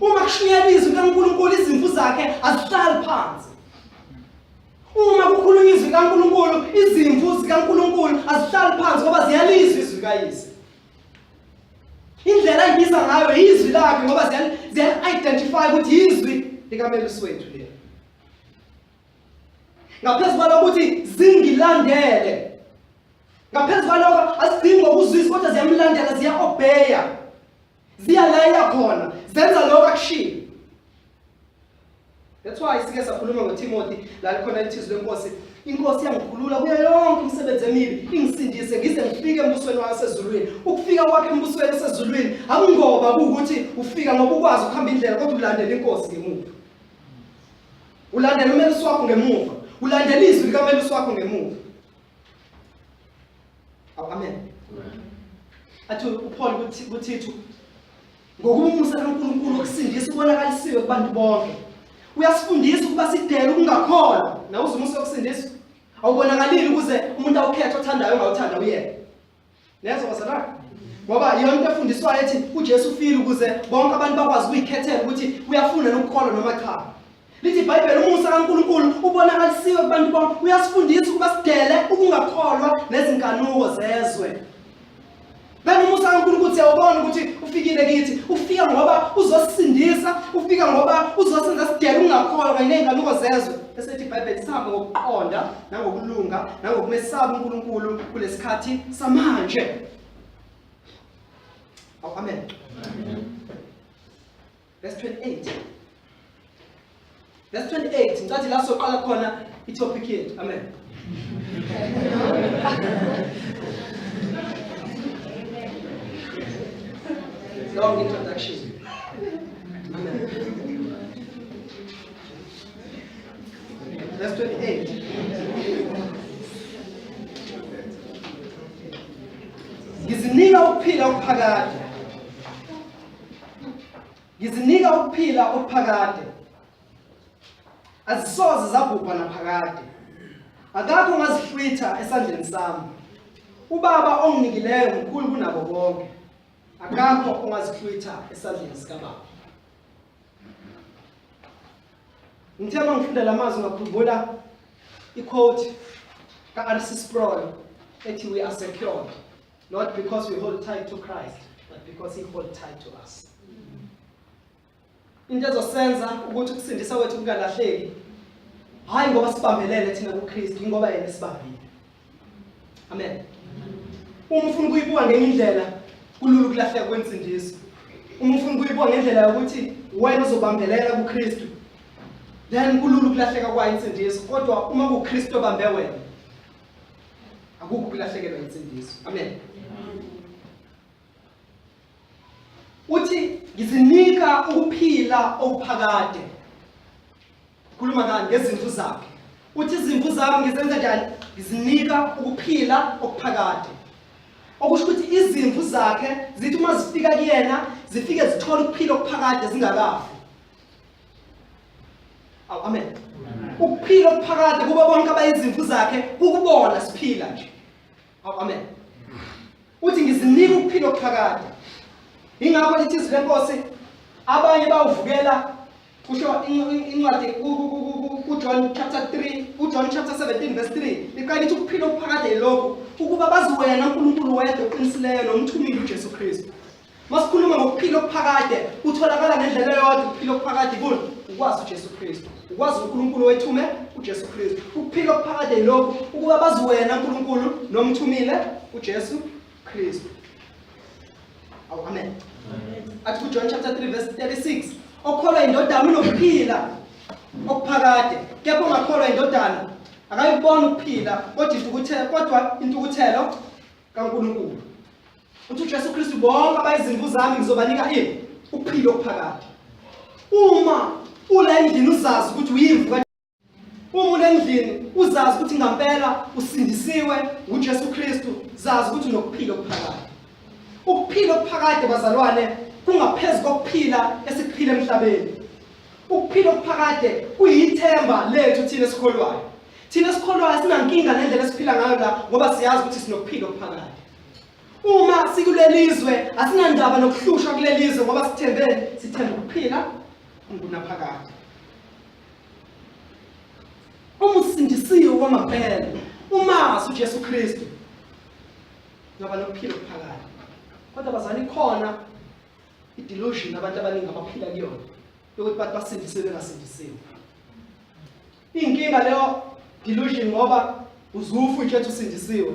Uma kushunyayelwa izwi likaNkulunkulu izimvu zakhe azihlali phansi. Uma kukhulunywa izwi likaNkulunkulu izimvu zikaNkulunkulu azihlali phansi ngoba ziyalizwa izwi likayise. Indlela ayibiza ngayo izwi lakhe ngoba ziya-identify ukuthi izwi likamelusi wethu leli. Ngaphezu kwalokho ukuthi zingilandele. Ngaphezu kwalokho azidingi ngokuzwisa kodwa ziyamlandela, ziya-obeya. Ziya la iya khona, zenza lokho akushilo. That's why sike sakhuluma ngoTimothy la likhona lithi izwi lenkosi, inkosi yangikhulula kuyo yonke imisebenzi emibi, ingisindise ngize ngifike embusweni wayo osezulwini. Ukufika kwakhe embusweni osezulwini akungoba kuwukuthi ufika ngoba ukwazi ukuhamba indlela kodwa ulandela inkosi ngemuva. Ulandela umelusi wakho ngemuva. Ulandela izwi likamelusi wakho ngemuva. Awu, amen. Athi uPaul kuThithu ngokuba umusa kaNkulunkulu wokusindisa ubonakalisiwe kubantu bonke. Uyasifundisa ukuba sidele ukungakholwa. Nawuze umusa wokusindisa awubonakalile ukuze umuntu awukhethe othandayo ongawuthanda uyena. Nezwa bazalwane? Ngoba iyona into efundiswayo ethi uJesu ufile ukuze bonke abantu bakwazi ukuyikhethela ukuthi uyafuna nokukholwa noma cha. Lithi iBhayibheli umusa kaNkulunkulu ubonakalisiwe kubantu bonke, uyasifundisa ukuba sidele ukungakholwa nezinkanuko zezwe. Then umusa kaNkulunkulu siyawubona ukuthi ufikile kithi, ufika ngoba uzosisindisa, ufika ngoba uzosenza sidele ukungakholwa kanye nezinkanuko zezwe. Bese ethi iBhayibheli sihambe ngokuqonda nangokulunga nangokumesaba uNkulunkulu kulesikhathi samanje. Awu amen. Verse 28. Verse 28 ngicathi la soqala khona i-topic yethu. Amen. Long introduction. Amen. Verse 28. Ngizinika ukuphila okuphakade. Ngizinika ukuphila okuphakade. Azisoze zabhubha naphakade. Akakho ongazihlwitha esandleni sami. Ubaba onginikileyo mkhulu kunabo bonke. Akakho ongazihlwitha esandleni sikababa. Ngithe uma ngifunda la mazwi ngakhumbula i-quote ka-R.C. Sproul ethi we are secured not because we hold tight to Christ but because he hold tight to us. Into ezosenza ukuthi ukusindisa kwethu kungalahleki hayi ngoba sibambelele thina kuKristu ingoba yena esibambile. Amen. Uma ufuna ukuyibuka ngenye indlela kulula ukulahleka kwensindiso. Uma ufuna ukuyibuka ngendlela yokuthi wena uzobambelela kuKristu then kulula ukulahleka kwayo insindiso kodwa uma kuKristu obambe wena akukho ukulahlekelwa insindiso. Amen. Uthi ngizinika ukuphila okuphakade. Khuluma ngani ngezimvu zakhe. Uthi izimvu zami ngizenza njani? Ngizinika ukuphila okuphakade. Okusho ukuthi izimvu zakhe zithi uma zifika kuyena zifike zithole ukuphila okuphakade zingakafi. Awu amen. Ukuphila okuphakade kuba bonke abayizimvu zakhe kukubona siphila nje. Awu amen. Uthi ngizinika ukuphila okuphakade. Ingakho lithi izwi lenkosi abanye bawuvukela kusho incwadi kuJohn chapter 3 uJohn chapter 17 verse 3 liqala lithi ukuphila okuphakade yilokhu ukuba bazi wena uNkulunkulu wedwa oqinisileyo nomthumile uJesu Kristu. Masikhuluma ngokuphila okuphakade kutholakala ngendlela eyodwa ukuphila okuphakade kuni ukwazi uJesu Kristu ukwazi uNkulunkulu wethume uJesu Kristu ukuphila okuphakade yilokhu ukuba bazi wena uNkulunkulu nomthumile uJesu Kristu. Awu amen. Athi kuJohn chapter 3 verse 36 okholwa indodana unokuphila okuphakade kepha ongakholwa indodana akayikubona ukuphila kodwa intukuthelo kodwa intukuthelo kaNkulunkulu. Uthi uJesu Kristu bonke abayizimvu zami ngizobanika ini? Ukuphila okuphakade. Uma ula endlini uzazi ukuthi uyimvu Uma ulendlini uzazi ukuthi ngampela usindisiwe nguJesu Kristu, zazi ukuthi unokuphila okuphakade. Ukuphila okuphakade bazalwane kungaphezu kokuphila esikuphila emhlabeni. Ukuphila okuphakade kuyithemba lethu thina esikholwayo. Thina esikholwayo sinankinga nendlela esiphila ngayo la ngoba siyazi ukuthi sinokuphila okuphakade. Uma sikulelizwe asinandaba nokuhlushwa kulelizwe ngoba sithembeni sithemba ukuphila ungunaphakade. Uma usindisiwe kwamampela, umazi uJesu Kristu, uyoba nokuphila okuphakade. Kodwa bazali khona i-delusion abantu abaningi abaphila kuyona yokuthi bathi basindisiwe bengasindisiwe. Inkinga leyo delusion ngoba uzufa ujethi usindisiwe.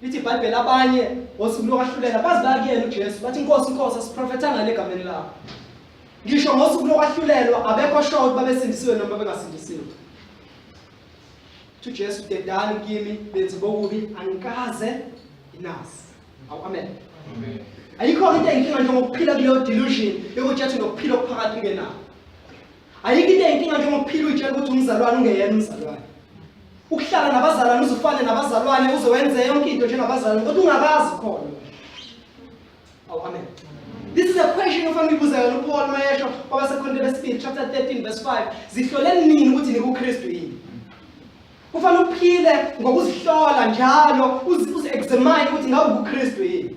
Lithi iBhayibheli abanye ngosuku lokwahlulela bazi bakuyena uJesu bathi inkosi inkosi asiprofethanga legameni lakho. Ngisho ngosuku lokwahlulelwa abekho sure ukuthi babesindisiwe noma bengasindisiwe. Uthi uJesu dedani kimi benzi bokubi angikaze nginazi. Awu amen. Amen. Ayikho into eyinkinga njengokuphila kuleyo delusion yokuthi athi nokuphila okuphakathi ungenako. Ayikho into eyinkinga njengokuphila uyitshela ukuthi umzalwane ungeyena umzalwane. Ukuhlala nabazalwane uzufane nabazalwane uze wenze yonke into njengabazalwane kodwa ungakazi khona. Awu amen. This is a question ofanele uyibuze yona uPaul mayesho kwabaseKorinte besibili chapter 13 verse 5. Zihloleni nini ukuthi nikuKristu yini? Kufanele uphile ngokuzihlola njalo uzi-examine ukuthi ngabe ukuKristu yini.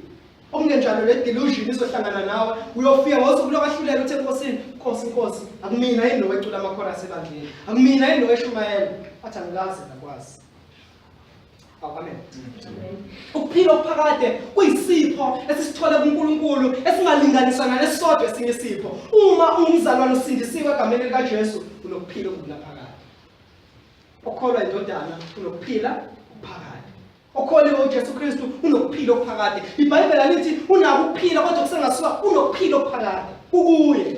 Okungenjalo le delusion izohlangana nawe uyofika ngosuku lokwahlulela uthi enkosini Nkosi Nkosi akumina yini lo wecula amakhorasi ebandleni akumina yini lo weshumayela athi angikaze ngakwazi. Awu amen. Ukuphila okuphakade kuyisipho esisithole kuNkulunkulu esingalinganiswa nalesodwa esinye isipho. Uma ungumzalwane usindisiwe egameni likaJesu, unokuphila okungunaphakade. Okholwa indodana unokuphila okuphakade. Okholiwe uJesu Kristu unokuphila okuphakade. IBhayibheli alithi unako ukuphila kodwa kusengasuka unokuphila okuphakade. Kukuye.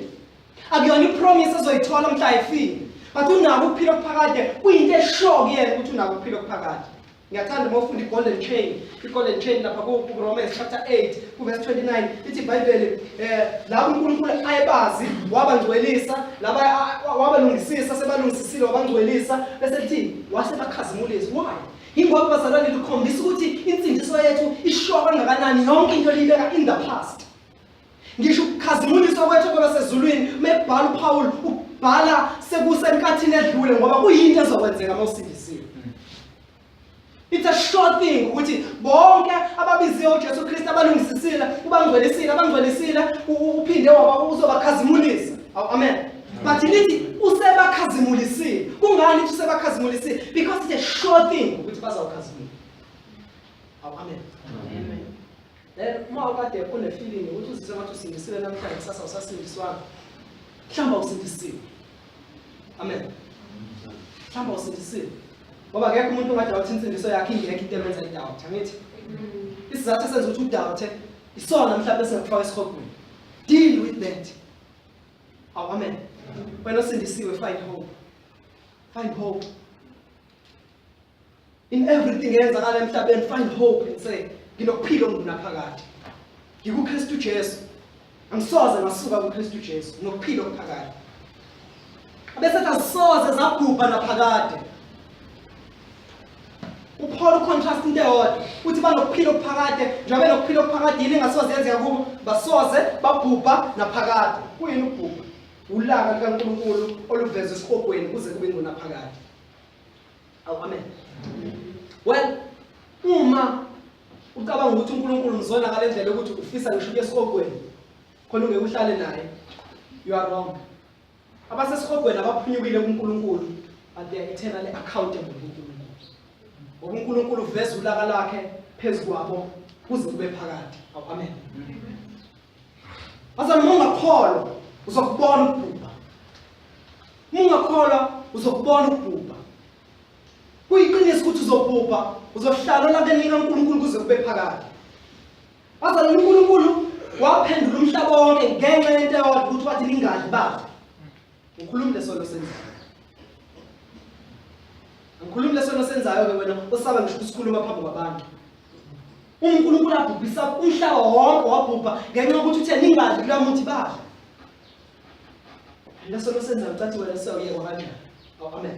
Akuyona ipromise azoyithola mhla efile. But unako ukuphila okuphakade kuyinto esho kuyena ukuthi unako ukuphila okuphakade. Ngiyathanda uma ufunda i-golden chain, i-golden chain lapha ku-Romans chapter 8 kuverse 29 ithi iBhayibheli eh labo uNkulunkulu ayebazi wabangcwelisa, laba wabalungisisa sebalungisisile wabangcwelisa bese lithi wasebakhazimulisa. Why? Ingoba bazalwane likhombisa ukuthi insindiso yethu isho kangakanani yonke into liyibeka in the past. Ngisho ukukhazimuliswa kwethu kwabasezulwini mebhala uPaul ubhala sekusenkathini edlule ngoba kuyinto ezokwenzeka uma usindisiwe. It's a sure thing ukuthi bonke ababiziwe uJesu Kristu abalungisisile, ubangcwelisile, abangcwelisile, uphinde waba uzobakhazimulisa. Amen. But lithi usebakhazimulisile. Kungani lithi usebakhazimulisile? Because it's a sure thing ukuthi bazawukhazimula. Amen. Amen. Then uma ukade une feeling ukuthi uzizwe ngathi usindisiwe namhlanje kusasa usasindiswanga. Mhlawumbe usindisiwe. Amen. Mhlawumbe usindisiwe. Ngoba akekho umuntu ongadoubt insindiso yakhe ingekho into emenza idoubt, angithi? Isizathu esenza ukuthi udoubt isona mhlawumbe esingakufaka esihogweni. Deal with that. Awu amen. Wena osindisiwe find hope. Find hope. In everything eyenzakala emhlabeni find hope and say nginokuphila okungunaphakade. NgikuKristu Jesu. Angisoze ngasuka kuKristu Jesu nokuphila okuphakade. Abesethi azisoze zabhubha naphakade. UPaul ucontrast into eyodwa uthi banokuphila okuphakade njengoba benokuphila okuphakade yini engasoze yenzeka kubo basoze babhubha naphakade. Kuyini ukubhubha? Ulaka likaNkulunkulu oluvezwe esihogweni kuze kube ngunaphakade. Awu amen. Well, uma ucabanga ukuthi uNkulunkulu umzona ngale ndlela yokuthi ufisa ngisho ukuya esihogweni khona ungeke uhlale naye, you are wrong. Abasesihogweni abaphunyukile kuNkulunkulu, but they are eternally accountable kuNkulunkulu. Ngoba uNkulunkulu uveza ulaka lakhe phezu kwabo kuze kube phakade. Awu amen. Bazalwane, uma ungakholwa uzokubona ukubhubha. Uma ungakholwa uzokubona ukubhubha. Kuyiqiniso ukuthi uzobhubha, uzohlala olakeni likaNkulunkulu kuze kube phakade. Bazalwane, uNkulunkulu waphendula umhlaba wonke ngenxa yento eyodwa ukuthi wathi ningadli badla. Ngikhulumi lesono senzayo. Ngikhulumi lesono senzayo ke wena osaba ngisho ukusikhuluma phambi kwabantu. UNkulunkulu abhubhisa umhlaba wonke wabhubha ngenxa yokuthi uthe ningadli kuloya muthi badla. Lesono senzayo cathi wena sewuyekwa kanjani? Amen.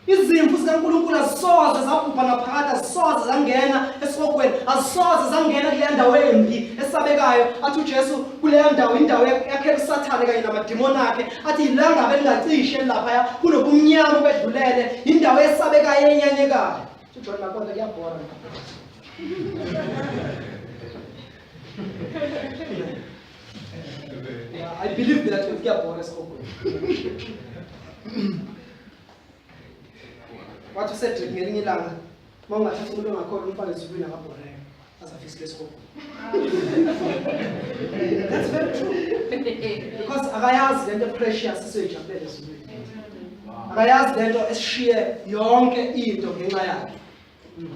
Izimvu zikaNkulunkulu azisoze zabhubha naphakade, azisoze zangena esihogweni, azisoze zangena kuleya ndawo embi esabekayo. Athi uJesu kuleya ndawo indawo yakhela uSathane kanye namadimoni akhe, athi ilangabe elingacishi elilaphaya kunobumnyama obedlulele, indawo esabekayo enyanyekayo. UJohn Makonda kuyabhora. Yeah, I believe that with kuyabhora esihogweni. Wathi uCedric ngelinye ilanga uma ungathatha umuntu ongakholwa umfake ezulwini akabhoreka azafisile esihogweni. That's very true. Because akayazi lento precious esiyoyijabulela ezulwini. Akayazi lento esishiye yonke into ngenxa yakhe.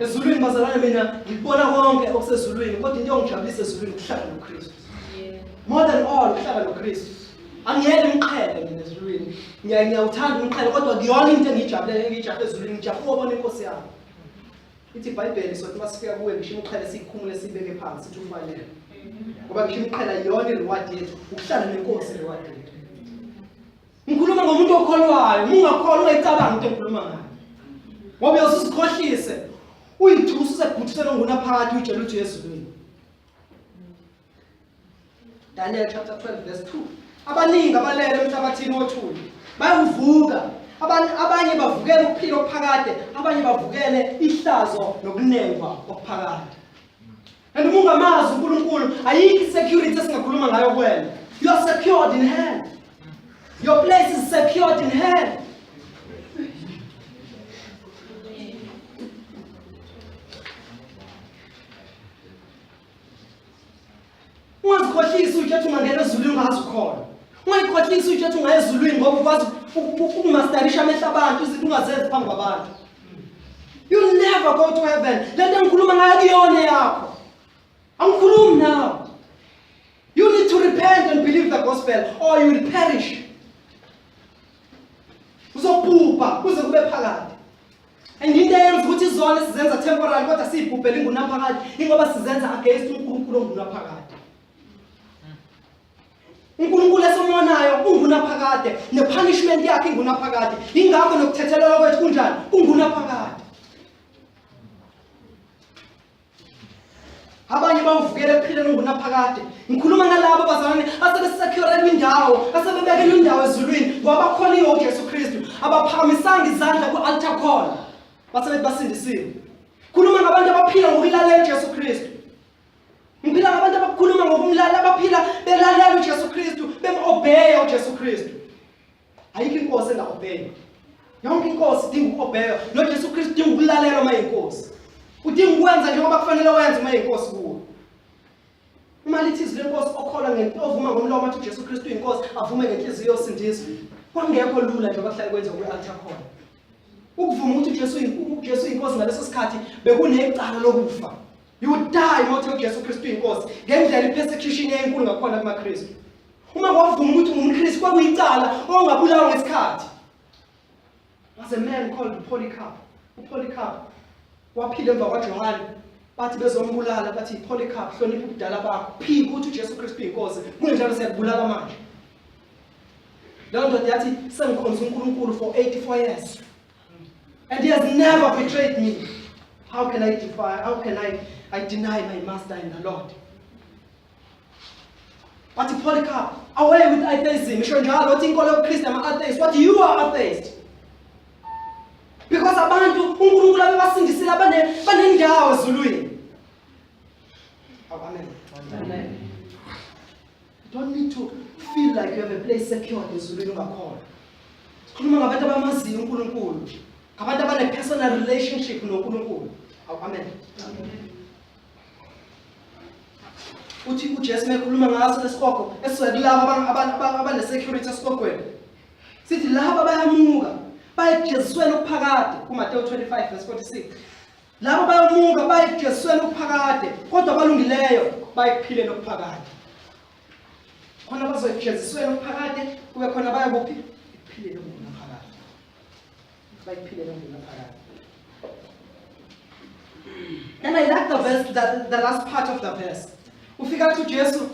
Ezulwini bazalwane mina ngikubona konke okusezulwini kodwa into engijabulisa ezulwini ukuhlala noKristu. More than all ukuhlala noKristu. Angiyele umqhele mina ezulwini. Ngiyawuthanda umqhele kodwa kuyona into engiyijabulele engiyijabule ezulwini ngijabule ukubona inkosi yami. Ithi iBhayibheli sothi masifika kuwe ngisho imiqhele siyikhumule siyibeke phansi sithi ufanele. Ngoba ngisho imiqhele iyona ireward yethu ukuhlala nenkosi reward yethu. Ngikhuluma ngomuntu okholwayo, uma ungakholwa ungayicabangi into engikhuluma ngayo. Ngoba uyosuzikhohlise, uyithuse usebhuthusela ongunaphakade uyitshela ukuthi uyezulwini. Daniel chapter 12 verse 2. Abaningi abalele emhlabathini wothuli bayakuvuka. Abanye bavukele ukuphila okuphakade, abanye bavukele ihlazo nokunengwa okuphakade. And uma ungamazi uNkulunkulu, ayikho i-security esingakhuluma ngayo kuwena. You are secured in hell. Your place is secured in hell. Ungazikhohlisi utshe ungangena ezulwini ungazi ukhona. Ungayikhohlisi utshe ungaya ezulwini ngoba ukwazi ukumasterisha amehlo abantu izinto ungazenzi phambi kwabantu. You never go to heaven. Lento engikhuluma ngayo kuyona yakho. Angikhulumi nawe. You need to repent and believe the gospel or you will perish. Uzobhubha kuze kube phakade. And into eyenza ukuthi izona sizenza temporary kodwa siyibhubhele ingunaphakade ingoba sizenza against uNkulunkulu ongunaphakade. uNkulunkulu esomonayo ungunaphakade nepunishment yakhe ingunaphakade. Ingakho nokuthethelelwa kwethu kunjani? Kungunaphakade. Abanye bawuvukela ekuphileni ongunaphakade. Ngikhuluma ngalabo bazalwane asebesecureelwe indawo, asebebekelwe indawo ezulwini ngoba bakholiwe uJesu Kristu, abaphakamisanga izandla ku-altar call. Basebethi basindisiwe. Khuluma ngabantu abaphila ngokulalela uJesu Kristu. Ngiphila ngabantu abakhuluma ngokumlalela, abaphila belalela uJesu Kristu, bem-obeya uJesu Kristu. Ayikho inkosi enga-obeyi. Yonke inkosi idinga uku-obeya. NoJesu Kristu udinga ukulalela uma eyinkosi. Udinga ukwenza njengoba kufanele wenze uma eyinkosi kuwe. Uma lithi izwi lenkosi okholwa ovuma ngomlomo athi uJesu Kristu uyinkosi, avume ngenhliziyo yosindiswa. Kwakungekho lula njengoba kuhlale kwenziwa kwi-altar call. Ukuvuma ukuthi uJesu uyinkosi ngaleso sikhathi bekunecala lokufa. You would die uma uthe uJesu Kristu uyinkosi ngendlela i-persecution eyayinkulu ngakhona kumaKristu. Uma kwavuma ukuthi ungumKristu kwakuyicala ongabulawa ngesikhathi. Was a man called Polycarp. UPolycarp waphila emva kwaJohane. Bathi bezombulala bathi Polycarp hlonipha ubudala bakho. Phika ukuthi uJesu Kristu uyinkosi. Kungenjalo siyakubulala manje. Leyo ndoda yathi sengikhonza uNkulunkulu for 84 years. And he has never betrayed me. How can I defy, how can I deny my master and the Lord? Wathi Polycarp, away with atheism. Isho njalo wathi inkolo yobuKristu ama-atheist. Wathi you are atheist. Because abantu uNkulunkulu abebasindisile banendawo ezulwini. Amen. Amen. You don't need to feel like you have a place secured ezulwini ungakholwa. Sikhuluma ngabantu abamaziyo uNkulunkulu, ngabantu abane-personal relationship noNkulunkulu. Amen. Uthi uJesu mekhuluma ngaso lesihogo esisuka kulabo abane-security esihogweni. Sithi laba bayamuka baye ekujezisweni okuphakade kuMateyu 25 verse 46. Labo bayomuka baye ekujezisweni okuphakade, kodwa abalungileyo baye ekuphileni okuphakade. Khona bazoyekujezisweni okuphakade, kube khona baya kuphi? Ekuphileni okungunaphakade. Baye ekuphileni okungunaphakade. And I like the verse, the last part of the verse. Ufika athi uJesu,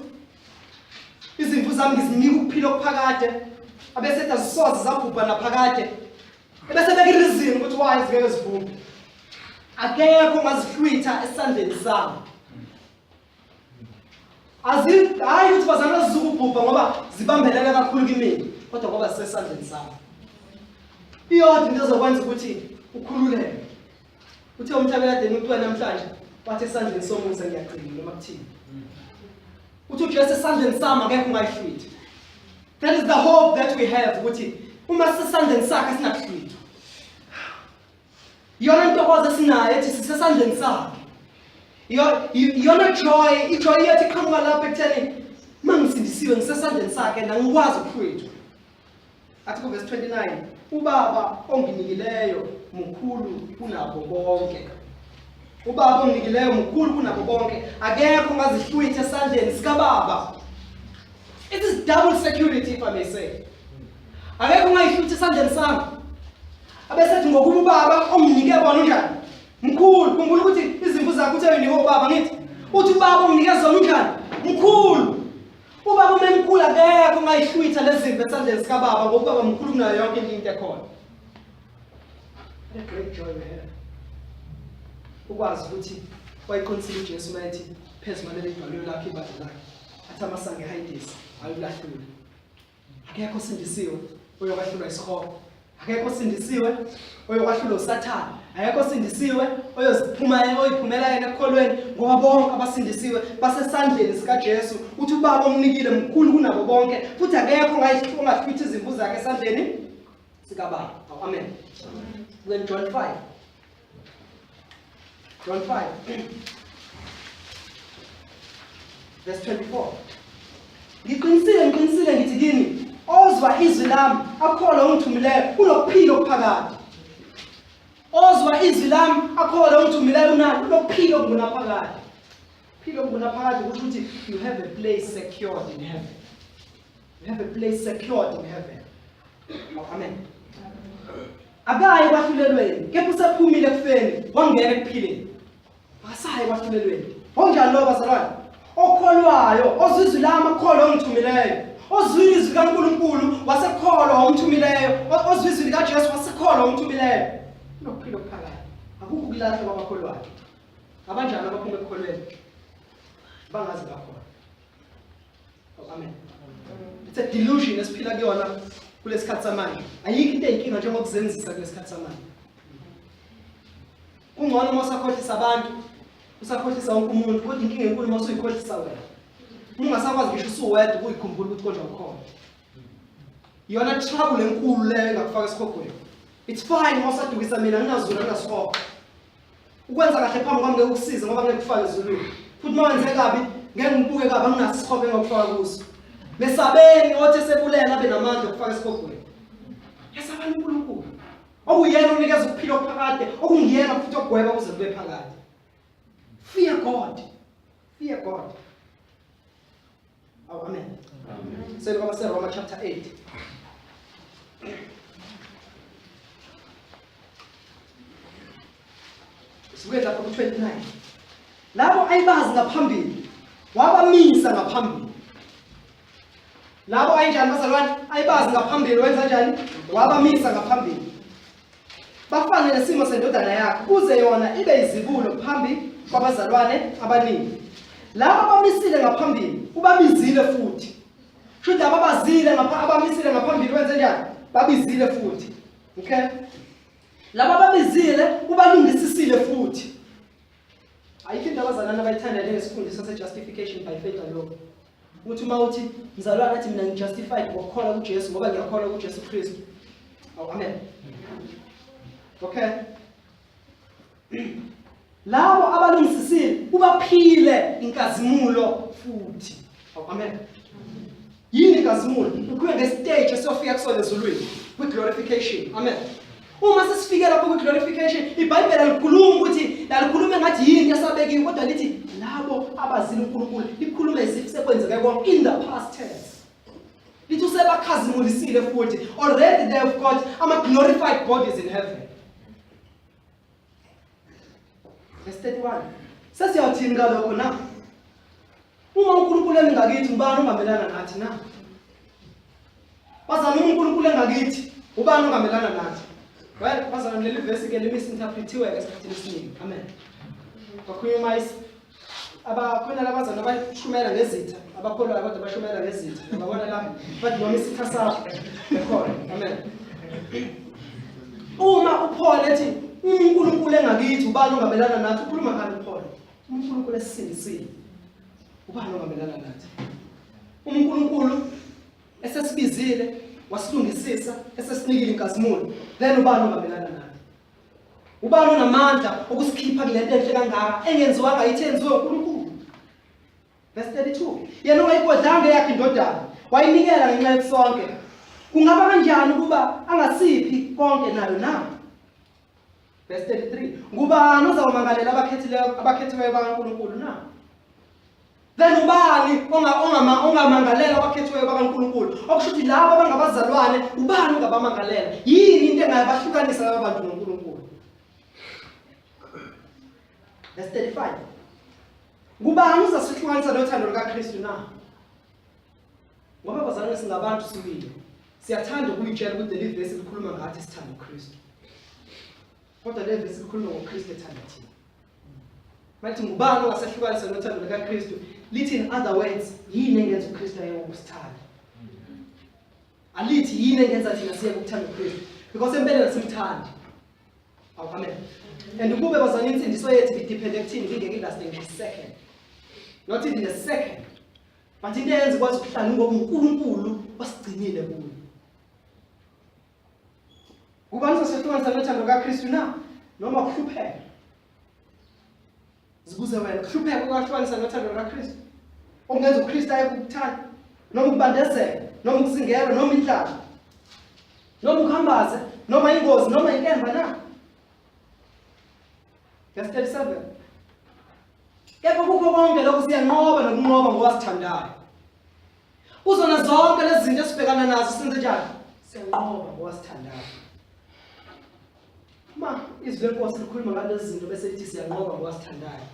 izimvu zami ngizinika ukuphila okuphakade, abesethi azisoze zabhubha naphakade. Ebese beka ireason ukuthi why zingeke zibhubhe. Akekho ongazihlwitha esandleni sami. Azi hayi ukuthi bazalwa zizukubhubha ngoba zibambelele kakhulu kimina, kodwa ngoba zisesandleni sami. Iyodwa into ezokwenza ukuthi ukhululeke. Uthe umhlabelade ucwe namhlanje wathi esandleni somusa ngiyagcina noma kuthini. Uthi uJesu esandleni sami akekho ungayihlwitha. That is the hope that we have ukuthi uma sisesandleni sakhe singakuhlwithwa. Iyona ntokozo esinayo ethi sisesandleni sakhe. Iyona joy, ijoy yethu iqhamuka lapho ekutheni uma ngisindisiwe ngisesandleni sakhe nangikwazi ukuhlwithwa. Athi kuvesi 29, ubaba onginikileyo mukhulu kunabo bonke. Ubaba onginikileyo mukhulu kunabo bonke. Akekho ongazihlwitha esandleni sikababa. It is double security if I may say. Akekho ongayihlwitha esandleni sami. Abesethi ngokuba ubaba onginike bona unjani? Mkhulu. Khumbula ukuthi izimvu zakho uthe uyinikwe ubaba ngithi. Uthi ubaba onginike zona unjani? Mkhulu. Ubaba uma emkhulu akekho ongayihlwitha lezi zimvu esandleni sikababa ngoba ubaba mkhulu kunayo yonke into ekhona. What a great joy we have. Ukwazi ukuthi wayeqinisile uJesu uma ethi phezu kwaleli dwalo lakhe ibandla lakhe athi amasango eHayidesi ayolahlula. Akekho osindisiwe oyokwahlulwa isihogo. Akekho osindisiwe oyokwahlulwa uSathane. Akekho osindisiwe oyoziphuma oyiphumela yena ekukholweni ngoba bonke abasindisiwe basesandleni sikaJesu. Uthi ubaba omnikile mkhulu kunabo bonke futhi akekho ongahlwitha izimvu zakhe esandleni sikababa. Oh, amen. Then John 5. John 5. Verse 24. Ngiqinisile, ngiqinisile ngithi kini, ozwa izwi lami akholwe ongithumileyo unokuphila okuphakade. Ozwa izwi lami akholwe ongithumileyo unalo unokuphila okungunaphakade. Phila okungunaphakade kusho ukuthi you have a place secured in heaven. You have a place secured in heaven. Oh, amen. Akayi kwahlulelweni, kepha usephumile ekufeni, wangena ekuphileni. Akasayi kwahlulelweni. Onjani lo bazalwane? Okholwayo, ozwa izwi lami akholwe ongithumileyo. Ozwile izwi likaNkulunkulu wasekholwa omthumileyo, ozwa izwi likaJesu wasekholwa omthumileyo. Unokuphila okuphakade. Akukho ukulahlwa kwabakholwayo. Abanjani abaphuma ekukholweni? Bangazi bakhona. Oh, amen. It's a delusion esiphila kuyona kulesikhathi samanje. Ayikho into eyinkinga njengokuzenzisa kulesikhathi samanje. Kungcono uma usakhohlisa abantu, usakhohlisa wonke umuntu, kodwa inkinga enkulu uma usuyikhohlisa wena. Uma ungasakwazi ngisho usuwedwa ukuyikhumbula ukuthi konje ukhona. Iyona trouble enkulu leyo engakufaka esihogweni. It's fine uma usadukisa mina nginazulu nginasihogo. Ukwenza kahle phambi kwami ngeke kusize ngoba ngeke kufake ezulwini. Futhi uma wenze kabi ngeke ngibuke kabi anginaso isihogo engakufaka kuso. Mesabeni othi esebulele abe namandla okufaka esihogweni. Yesabani uNkulunkulu. Okuyena onikeza ukuphila okuphakade, okungiyena futhi ogweba kuze kube phakade. Fear God. Fear God. Oh, amen. Amen. Selu kwabaseRoma chapter 8. Sibuye lapha ku-29. Labo ayibazi ngaphambili, wabamisa ngaphambili. Labo ayinjani bazalwane? Ayibazi ngaphambili wenza njani? Wabamisa ngaphambili. Bafane nesimo sendodana yakhe kuze yona ibe izibulo phambi kwabazalwane abaningi. Laba abamisile ngaphambili ubabizile futhi. Shuthi ababazile ngapha abamisile ngaphambili wenze njani? Babizile futhi. Okay? Laba ababizile ubalungisisile futhi. Ayikho into abazalwane abayithanda njengesifundiso se-justification by faith alone. Uthi uma uthi mzalwane athi mina ngijustified ngokukholwa kuJesu ngoba ngiyakholwa kuJesu Kristu. Oh, amen. Okay. Labo abalungisisile ubaphile inkazimulo futhi. Oh, amen. Yini inkazimulo? Ukhulume ngestage esiyofika kusona ezulwini kwi-glorification. Amen. Uma sesifike lapho kwi-glorification, iBhayibheli alikhulumi ukuthi lalikhuluma engathi yini esabekiwe, kodwa lithi labo abazile uNkulunkulu, likhulume as sekwenzeke konke in the past tense. Lithi usebakhazimulisile futhi. Already they have got ama-glorified bodies in heaven. Verse 31. Sesiyathini ngalokho na? Uma uNkulunkulu engakithi ubani ongamelana nathi na? Bazalwane uma uNkulunkulu engakithi ubani ongamelana nathi? Well, bazalwane leli verse ke limisinterpretiwe ke esikhathini esiningi. Amen. Kwakhulunywa is abakhona labazalwane abashumela ngezitha, abakholwayo kodwa bashumela ngezitha. Ngabona la bathi noma isitha sakho ekhona. Amen. Uma uPaul ethi uNkulunkulu engakithi ubani ongamelana nathi ukhuluma ngani uPaul? UNkulunkulu esisindisile. Ubani ongamelana nathi? UNkulunkulu esesibizile wasilungisisa esesinikile inkazimulo then ubani ongamelana nathi? Ubani onamandla okusikhipha kulento enhle kangaka engenziwanga yithi enziwe uNkulunkulu? Verse 32. Yena ongayigodlanga eyakhe indodana wayinikela ngenxa yethu sonke. Kungaba kanjani ukuba angasiphi konke nayo na? Verse 33. Ngubani ozawumangalela abakhethileyo abakhethiweyo bakaNkulunkulu na? Then ubani ongamangalela abakhethiweyo bakaNkulunkulu? Okusho ukuthi laba abangabazalwane ubani ongabamangalela? Yini into engayabahlukanisa laba bantu noNkulunkulu? Verse 35. Ngubani uzasihlukanisa nothando lukaKristu na? Ngoba bazalwane singabantu sibili. Siyathanda ukuyitshela ukuthi leli vesi likhuluma ngathi sithanda uKristu. Kodwa leli vesi likhuluma ngoKristu ethanda thina. Bathi ngubani ongasehlukanisa nothando lukaKristu? Lithi in other words, yini engenza uKristu ayeke ukusithanda? Alithi yini engenza thina siyeke ukuthanda uKristu? Because empeleni asimthandi. Awu amen. And ukube bazalwane insindiso yethu ibidepende kuthini ibingeke ilaste ngisho second. Not even a second. But into eyenza ikwazi ukuhlala ngoba uNkulunkulu wasigcinile kuyo. Ubani uzosehlukanisa nothando kaKristu na? Noma kuhlupheka. Zibuze wena, kuhlupheka kwahlukanisa nothando lukaKristu? Okungenza uKristu aye kukuthanda. Noma ukubandezeka, noma ukuzingelwa, noma indlala, noma ukuhambaze, noma ingozi, noma inkemba na? Verse 37. Kepha kukho konke lokhu siyanqoba nokunqoba ngowasithandayo. Kuzona zonke lezi zinto esibhekana nazo senze njani? Siyanqoba ngowasithandayo. Uma izwi lenkosi likhuluma ngalezi zinto bese lithi siyanqoba ngowasithandayo.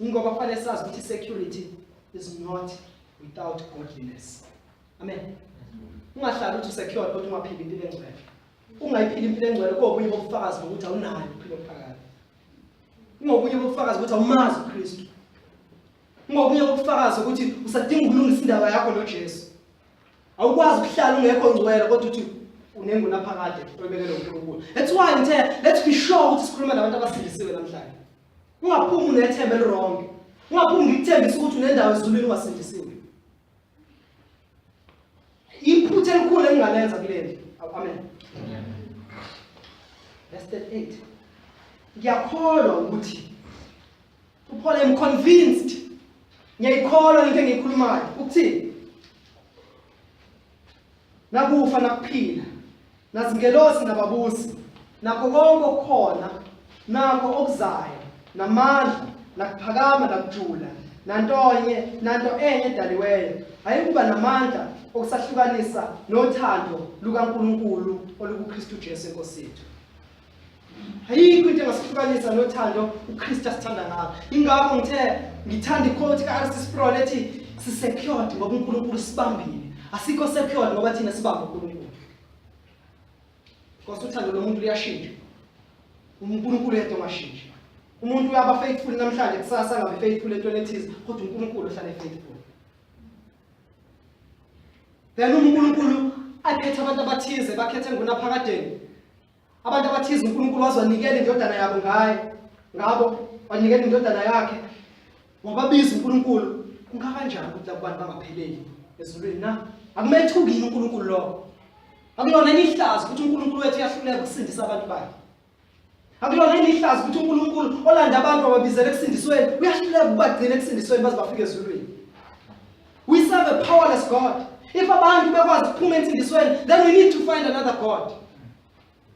Ingoba kufanele sazi ukuthi security is not without godliness. Amen. Ungahlali uthi secured kodwa ungaphili impilo engcwele. Ungayiphili impilo engcwele kobunye bobufakazi bokuthi awunayo ukuphila okuphakade. Kungobunye bobufakazi ukuthi awumazi uKristu. Kungobunye bobufakazi ukuthi usadinga ukulungisa indaba yakho noJesu. Awukwazi ukuhlala ungekho ngcwele kodwa uthi unengunaphakade oyibekelwe uNkulunkulu. That's why ngithe let's be sure ukuthi sikhuluma nabantu abasindisiwe namhlanje. Ungaphumi unethemba eliwrong. Ungaphumi ngikuthembisa ukuthi unendawo ezulwini ungasindisiwe. Iphutha elikhulu engingalenza kuleli. Amen. Verse 38. Ngiyakholwa ukuthi uPaul I'm convinced. Ngiyayikholwa into engiyikhulumayo. Ukuthini? Nakufa nakuphila, nazingelosi nababusi, nakho konke okukhona, nakho okuzayo, namandla, nakuphakama nakujula, nantonye, nanto enye edaliweyo, ayikuba namandla okusahlukanisa nothando lukaNkulunkulu olukuKristu Jesu iNkosi yethu. Ayikho into engasihlukanisa nothando uKristu asithanda ngalo. Ingakho ngithe ngithanda iquote ka-R.C. Sproul ethi sisecured ngoba uNkulunkulu sibambile. Asikho secured ngoba thina sibambe uNkulunkulu. Because uthando lomuntu luyashintsha. UNkulunkulu yedwa ongashintshi. Umuntu uyaba faithful namhlanje kusasa angabe faithful entweni ethize kodwa uNkulunkulu ohlala faithful. Then uNkulunkulu akhethe abantu abathize bakhethe ngunaphakadeni Abantu abathize uNkulunkulu waze wanikela indodana yabo ngaye, ngabo wanikela indodana yakhe, wababiza uNkulunkulu. Kungakanjani ukuthi labo bantu bangapheleli ezulwini na? Akumethuki yini uNkulunkulu lokho? Akulona yini ihlazo ukuthi uNkulunkulu wethu uyahluleka ukusindisa abantu bakhe? Akulona yini ihlazo ukuthi uNkulunkulu olanda abantu wababizela ekusindisweni uyahluleka ukubagcina ekusindisweni baze bafike ezulwini? We serve a powerless God. If abantu bekwazi ukuphuma ensindisweni, then we need to find another God.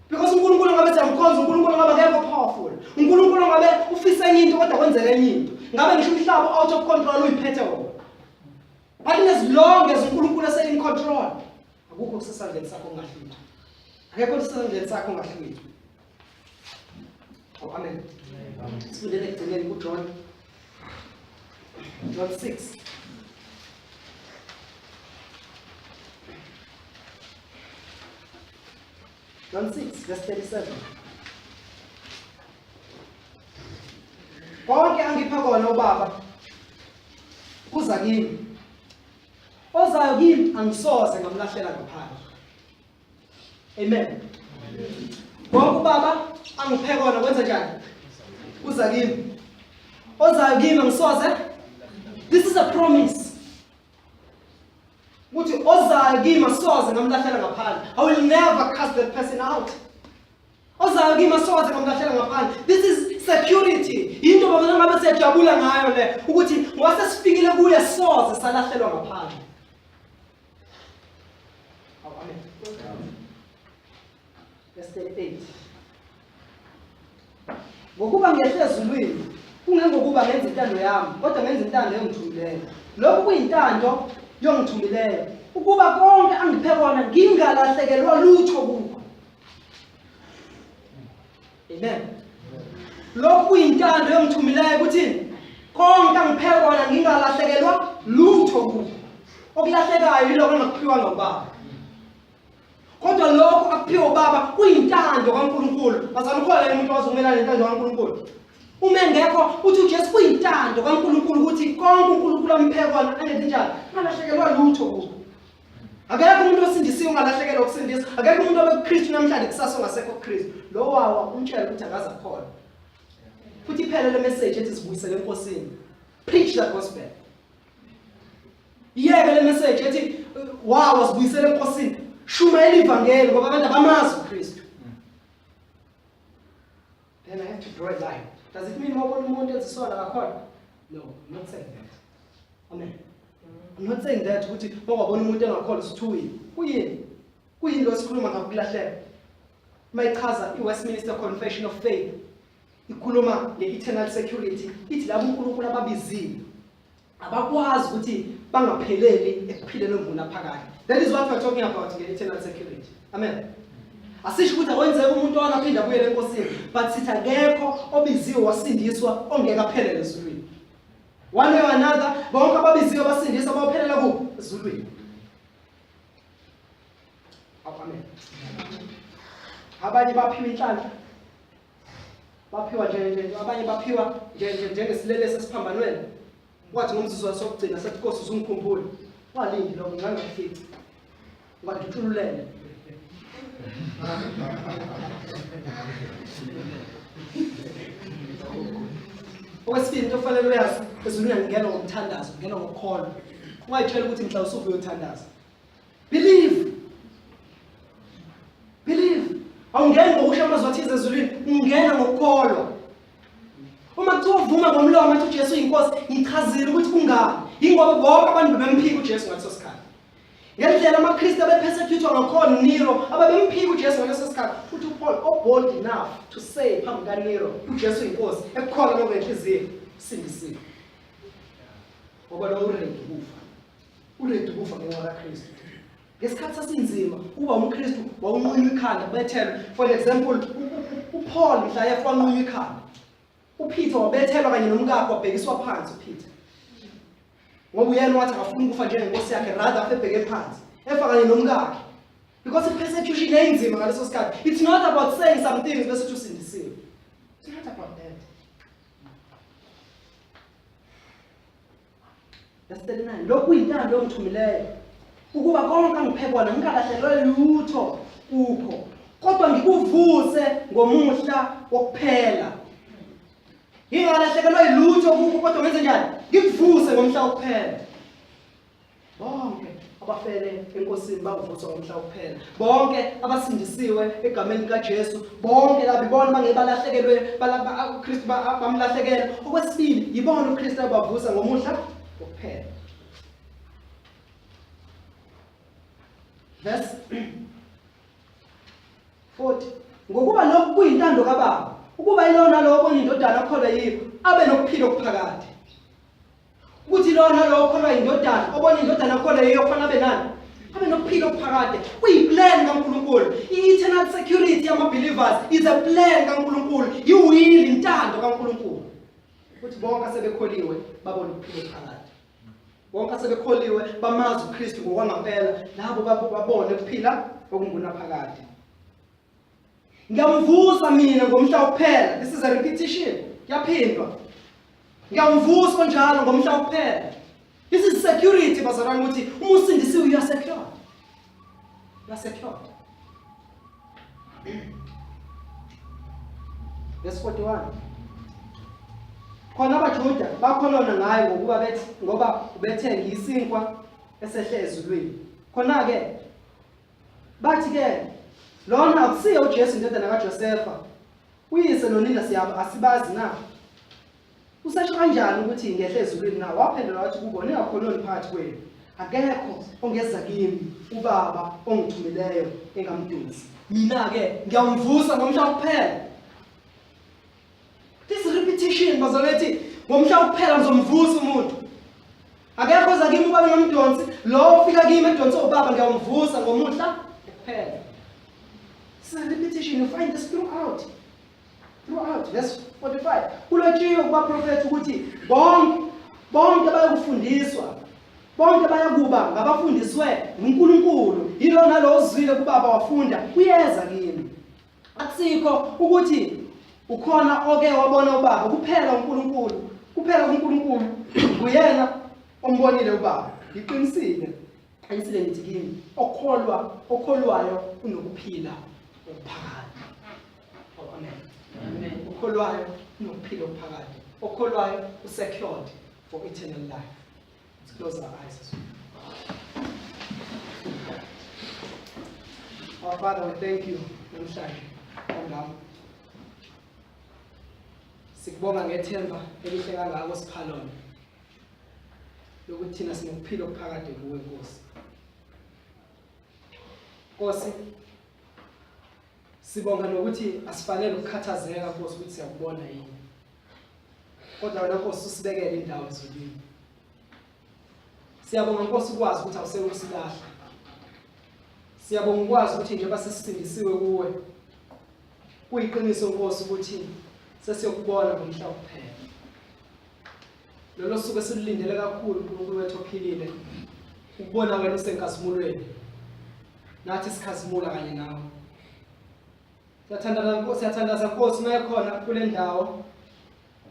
Because uNkulunkulu ngabe siyamkhonza, uNkulunkulu ngabe akekho powerful. uNkulunkulu ngabe ufisa enye into kodwa kwenzeka enye into. Ngabe ngisho umhlaba out of control uyiphethe wona. But as long as uNkulunkulu ese in control, akukho kusesandleni sakho ongahlwithwa. Akekho kusesandleni sakho ongahlwithwa. Oh, amen. Sifundele ekugcineni kuJohn. John 6. John 6 verse 37. Konke angipha kona ubaba kuza kimi. Ozayo kimi angisoze ngamlahlela ngaphandle. Amen. Konke ubaba angiphe kona kwenza njani? Kuza kimi. Ozayo kimi angisoze. This is a promise. Ukuthi ozayo kimi asoze ngamlahlela ngaphandle. I will never cast that person out. Ozayo kimi asoze ngamlahlela ngaphandle. This is security. Into baba ngabe siyajabula ngayo le ukuthi ngoba sesifikile kuye soze salahlelwa ngaphandle. Amen. Verse 38. Ngokuba ngehle ezulwini kungengokuba ngenza intando yami kodwa ngenza intando yongithumileyo. Lokhu kuyintando yongithumileyo ukuba konke angiphe kona ngingalahlekelwa lutho kukho. Amen. Lokhu kuyintando yongithumileyo ukuthi konke angiphe kona ngingalahlekelwa lutho kukho. Okulahlekayo yiloko engakuphiwanga ubaba. Kodwa lokho akuphiwe ubaba kuyintando kaNkulunkulu. Bazalwane ukhona yini umuntu owazi ukumelana nentando kaNkulunkulu? Uma engekho uthi uJesu kuyintando kaNkulunkulu ukuthi konke uNkulunkulu amphe kona angenzi njani? Angalahlekelwa lutho kukho. Akekho umuntu osindisiwe ongalahlekelwa ukusindiswa. Akekho umuntu obekuKristu namhlanje kusasa ongasekho kuKristu. Lo wawa umtshele ukuthi akaze akholwe. Futhi iphele le message ethi sibuyisele eNkosini. Preach the gospel. Iyeke le message ethi wawa sibuyisele eNkosini. Shumayela ivangeli ngoba abantu abamazi uKristu. Then I have to draw a line. Does it mean wabona umuntu enza isono akakhona? No, I'm not saying that. Amen. I'm not saying that ukuthi mawabona umuntu engakholwa usithuwile. Kuyini? Kuyini lo sikhuluma ngakho kulahleka? Mayichaza iWestminster Confession of Faith ikhuluma nge-eternal security ithi labo uNkulunkulu ababizile abakwazi ukuthi bangapheleli ekuphileni okungunaphakade. That is what we are talking about nge-eternal security. Amen. Asisho ukuthi akwenzeka umuntu owangaphinda abuyele enkosini, but sithi akekho obiziwe wasindiswa ongeke aphelele ezulwini. One way or another, bonke ababiziwe basindiswa bawuphelela kuphi? Ezulwini. Amen. Abanye baphiwa inhlanhla. Baphiwa nje nje abanye baphiwa nje nje njengesilelesi esiphambanweni. Kwathi ngomzuzu wasokugcina sathi Nkosi uzungikhumbule. Walindi lokho ngangakufica. Ngadutshululele. Okwesibili into ofanele uyazi ezulwini angena ngomthandazo, ngena ngokukholwa. Ungayitshela ukuthi mhla usuke uyothandaza. Believe. Believe. Awungeni ngokusho amazwi athize ezulwini, ungena ngokukholwa. Uma kuthiwa uvuma ngomlomo athi uJesu uyinkosi, ngichazile ukuthi kungani. Yingoba bonke abantu bebemphika uJesu ngaleso sikhathi. Ngendlela amaKristu abepersecuthwa ngakhona uNero, ababemphika uJesu ngaleso sikhathi. Futhi uPaul obold enough to say phambi kaNero, uJesu uyinkosi, ekukholwa lokho ngenhliziyo, sindisiwe. Ngoba lo uready ukufa. Uready ukufa ngenxa kaKristu. Ngesikhathi sasinzima ukuba umKristu wawunqunywa ikhanda kubethelwe. For example, uPaul mhla efa wanqunywa ikhanda. UPeter wabethelwa kanye nomkakhe wabhekiswa phansi uPeter. Ngoba uyena wathi akafuni ukufa njengenkosi yakhe rather afe ebheke phansi. Efa kanye nomkakhe. Because i-persecution yayinzima ngaleso sikhathi. It's not about saying some things bese uthi usindisiwe. It's not about that. Verse 39. Lokhu kuyintando yongithumileyo ukuba konke angiphe kona ngingalahlekelwa lutho kukho kodwa ngikuvuse ngomuhla wokuphela. Ngingalahlekelwa yilutho kukho kodwa ngenze njani? Ngikuvuse ngomhla wokuphela. Bonke abafele enkosini bakuvuswa ngomhla wokuphela. Bonke abasindisiwe egameni likaJesu, bonke laba ibona bangeke balahlekelwe uKristu bamlahlekela. Okwesibili, yibona uKristu abavusa ngomuhla wokuphela. Verse 40 Ngokuba lokhu kuyintando kaBaba, ukuba yilowo nalowo obona iNdodana akholwe yiyo, abe nokuphila okuphakade. Ukuthi lowo nalowo okholwa iNdodana, obona iNdodana akholwe yiyo, kufanele abe nani? Abe nokuphila okuphakade. Kuyiplan kaNkulunkulu. I-eternal security yama-believers is a plan kaNkulunkulu. Yiwili, intando kaNkulunkulu. Ukuthi bonke asebekholiwe babone ukuphila okuphakade. Bonke asebekholiwe bamazi uKristu ngokwangampela, labo babone ukuphila okungunaphakade. Ngiyamvusa mina ngomhla wokuphela. This is a repetition. Kuyaphindwa. Ngiyamvusa onjalo ngomhla wokuphela. This is security bazalwane ukuthi uma usindisiwe you are secured. You are secured. Verse 41. Khona abaJuda bakhonona ngaye ngokuba bethi ngoba ubethe ngiyisinkwa esehle ezulwini. Khona-ke bathi ke lona akusiye uJesu indodana kaJosefa uyise nonina siyabo asibazi na usesho kanjani ukuthi ngehle ezulwini na waphendula wathi kubo ningakhononi phakathi kwenu akekho ongeza kimi ubaba ongithumileyo engamdonsi mina-ke ngiyawumvusa ngomhla wokuphela This repetition bazalwane ngomhla wokuphela ngizomvusa umuntu. Akekho oza kimi ubaba ngamdonsi, lo ofika kimi edonse ubaba ngiyamvusa ngomuhla wokuphela. This is a repetition you find this throughout. Throughout verse 45. Kulotshiwe kubaprofethi ukuthi bonke bonke bayokufundiswa bonke bayakuba ngabafundiswe nguNkulunkulu yilo nalowo ozwile kubaba wafunda uyeza kimi Akusikho ukuthi ukhona oke wabona ubaba kuphela uNkulunkulu, kuphela uNkulunkulu nguyena ombonile ubaba. Ngiqinisile, qinisile ngithi kini, okholwa okholwayo unokuphila okuphakade. Oh, amen. Amen. Okholwayo unokuphila okuphakade. Okholwayo usecured for eternal life. Let's close our eyes as well. Our Father, we thank you namhlanje kangaka. Sikubonga ngethemba elihle kangaka osipha lona. Lokuthi thina sinokuphila okuphakade kuwe Nkosi. Nkosi, sibonga nokuthi asifanele ukukhathazeka Nkosi ukuthi siyakubona yini. Kodwa wena Nkosi usibekele indawo ezulwini. Siyabonga Nkosi ukwazi ukuthi awusekusilahla. Siyabonga ukwazi ukuthi njengoba sesisindisiwe kuwe kuyiqiniso Nkosi ukuthi sesiyokubona ngomhla wokuphela. Lolo suku esilulindele kakhulu uNkulunkulu wethu ophilile ukubona wena usenkazimulweni nathi sikhazimula kanye nawe. Siyathandaza Nkosi, siyathandaza Nkosi uma ekhona kule ndawo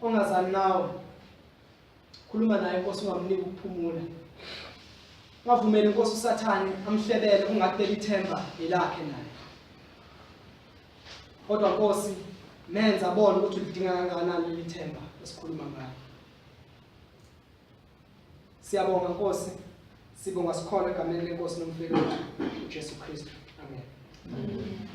ongazani nawe. Khuluma naye Nkosi ungamniki ukuphumula. Ungavumeli Nkosi uSathane amhlebele kungathi leli themba elakhe naye. Kodwa Nkosi menza abone ukuthi ulidinga kangakanani leli themba esikhuluma ngalo. Siyabonga Nkosi, sibonga sikhona egameni lenkosi nomfeli wethu uJesu Kristu. Amen. Amen.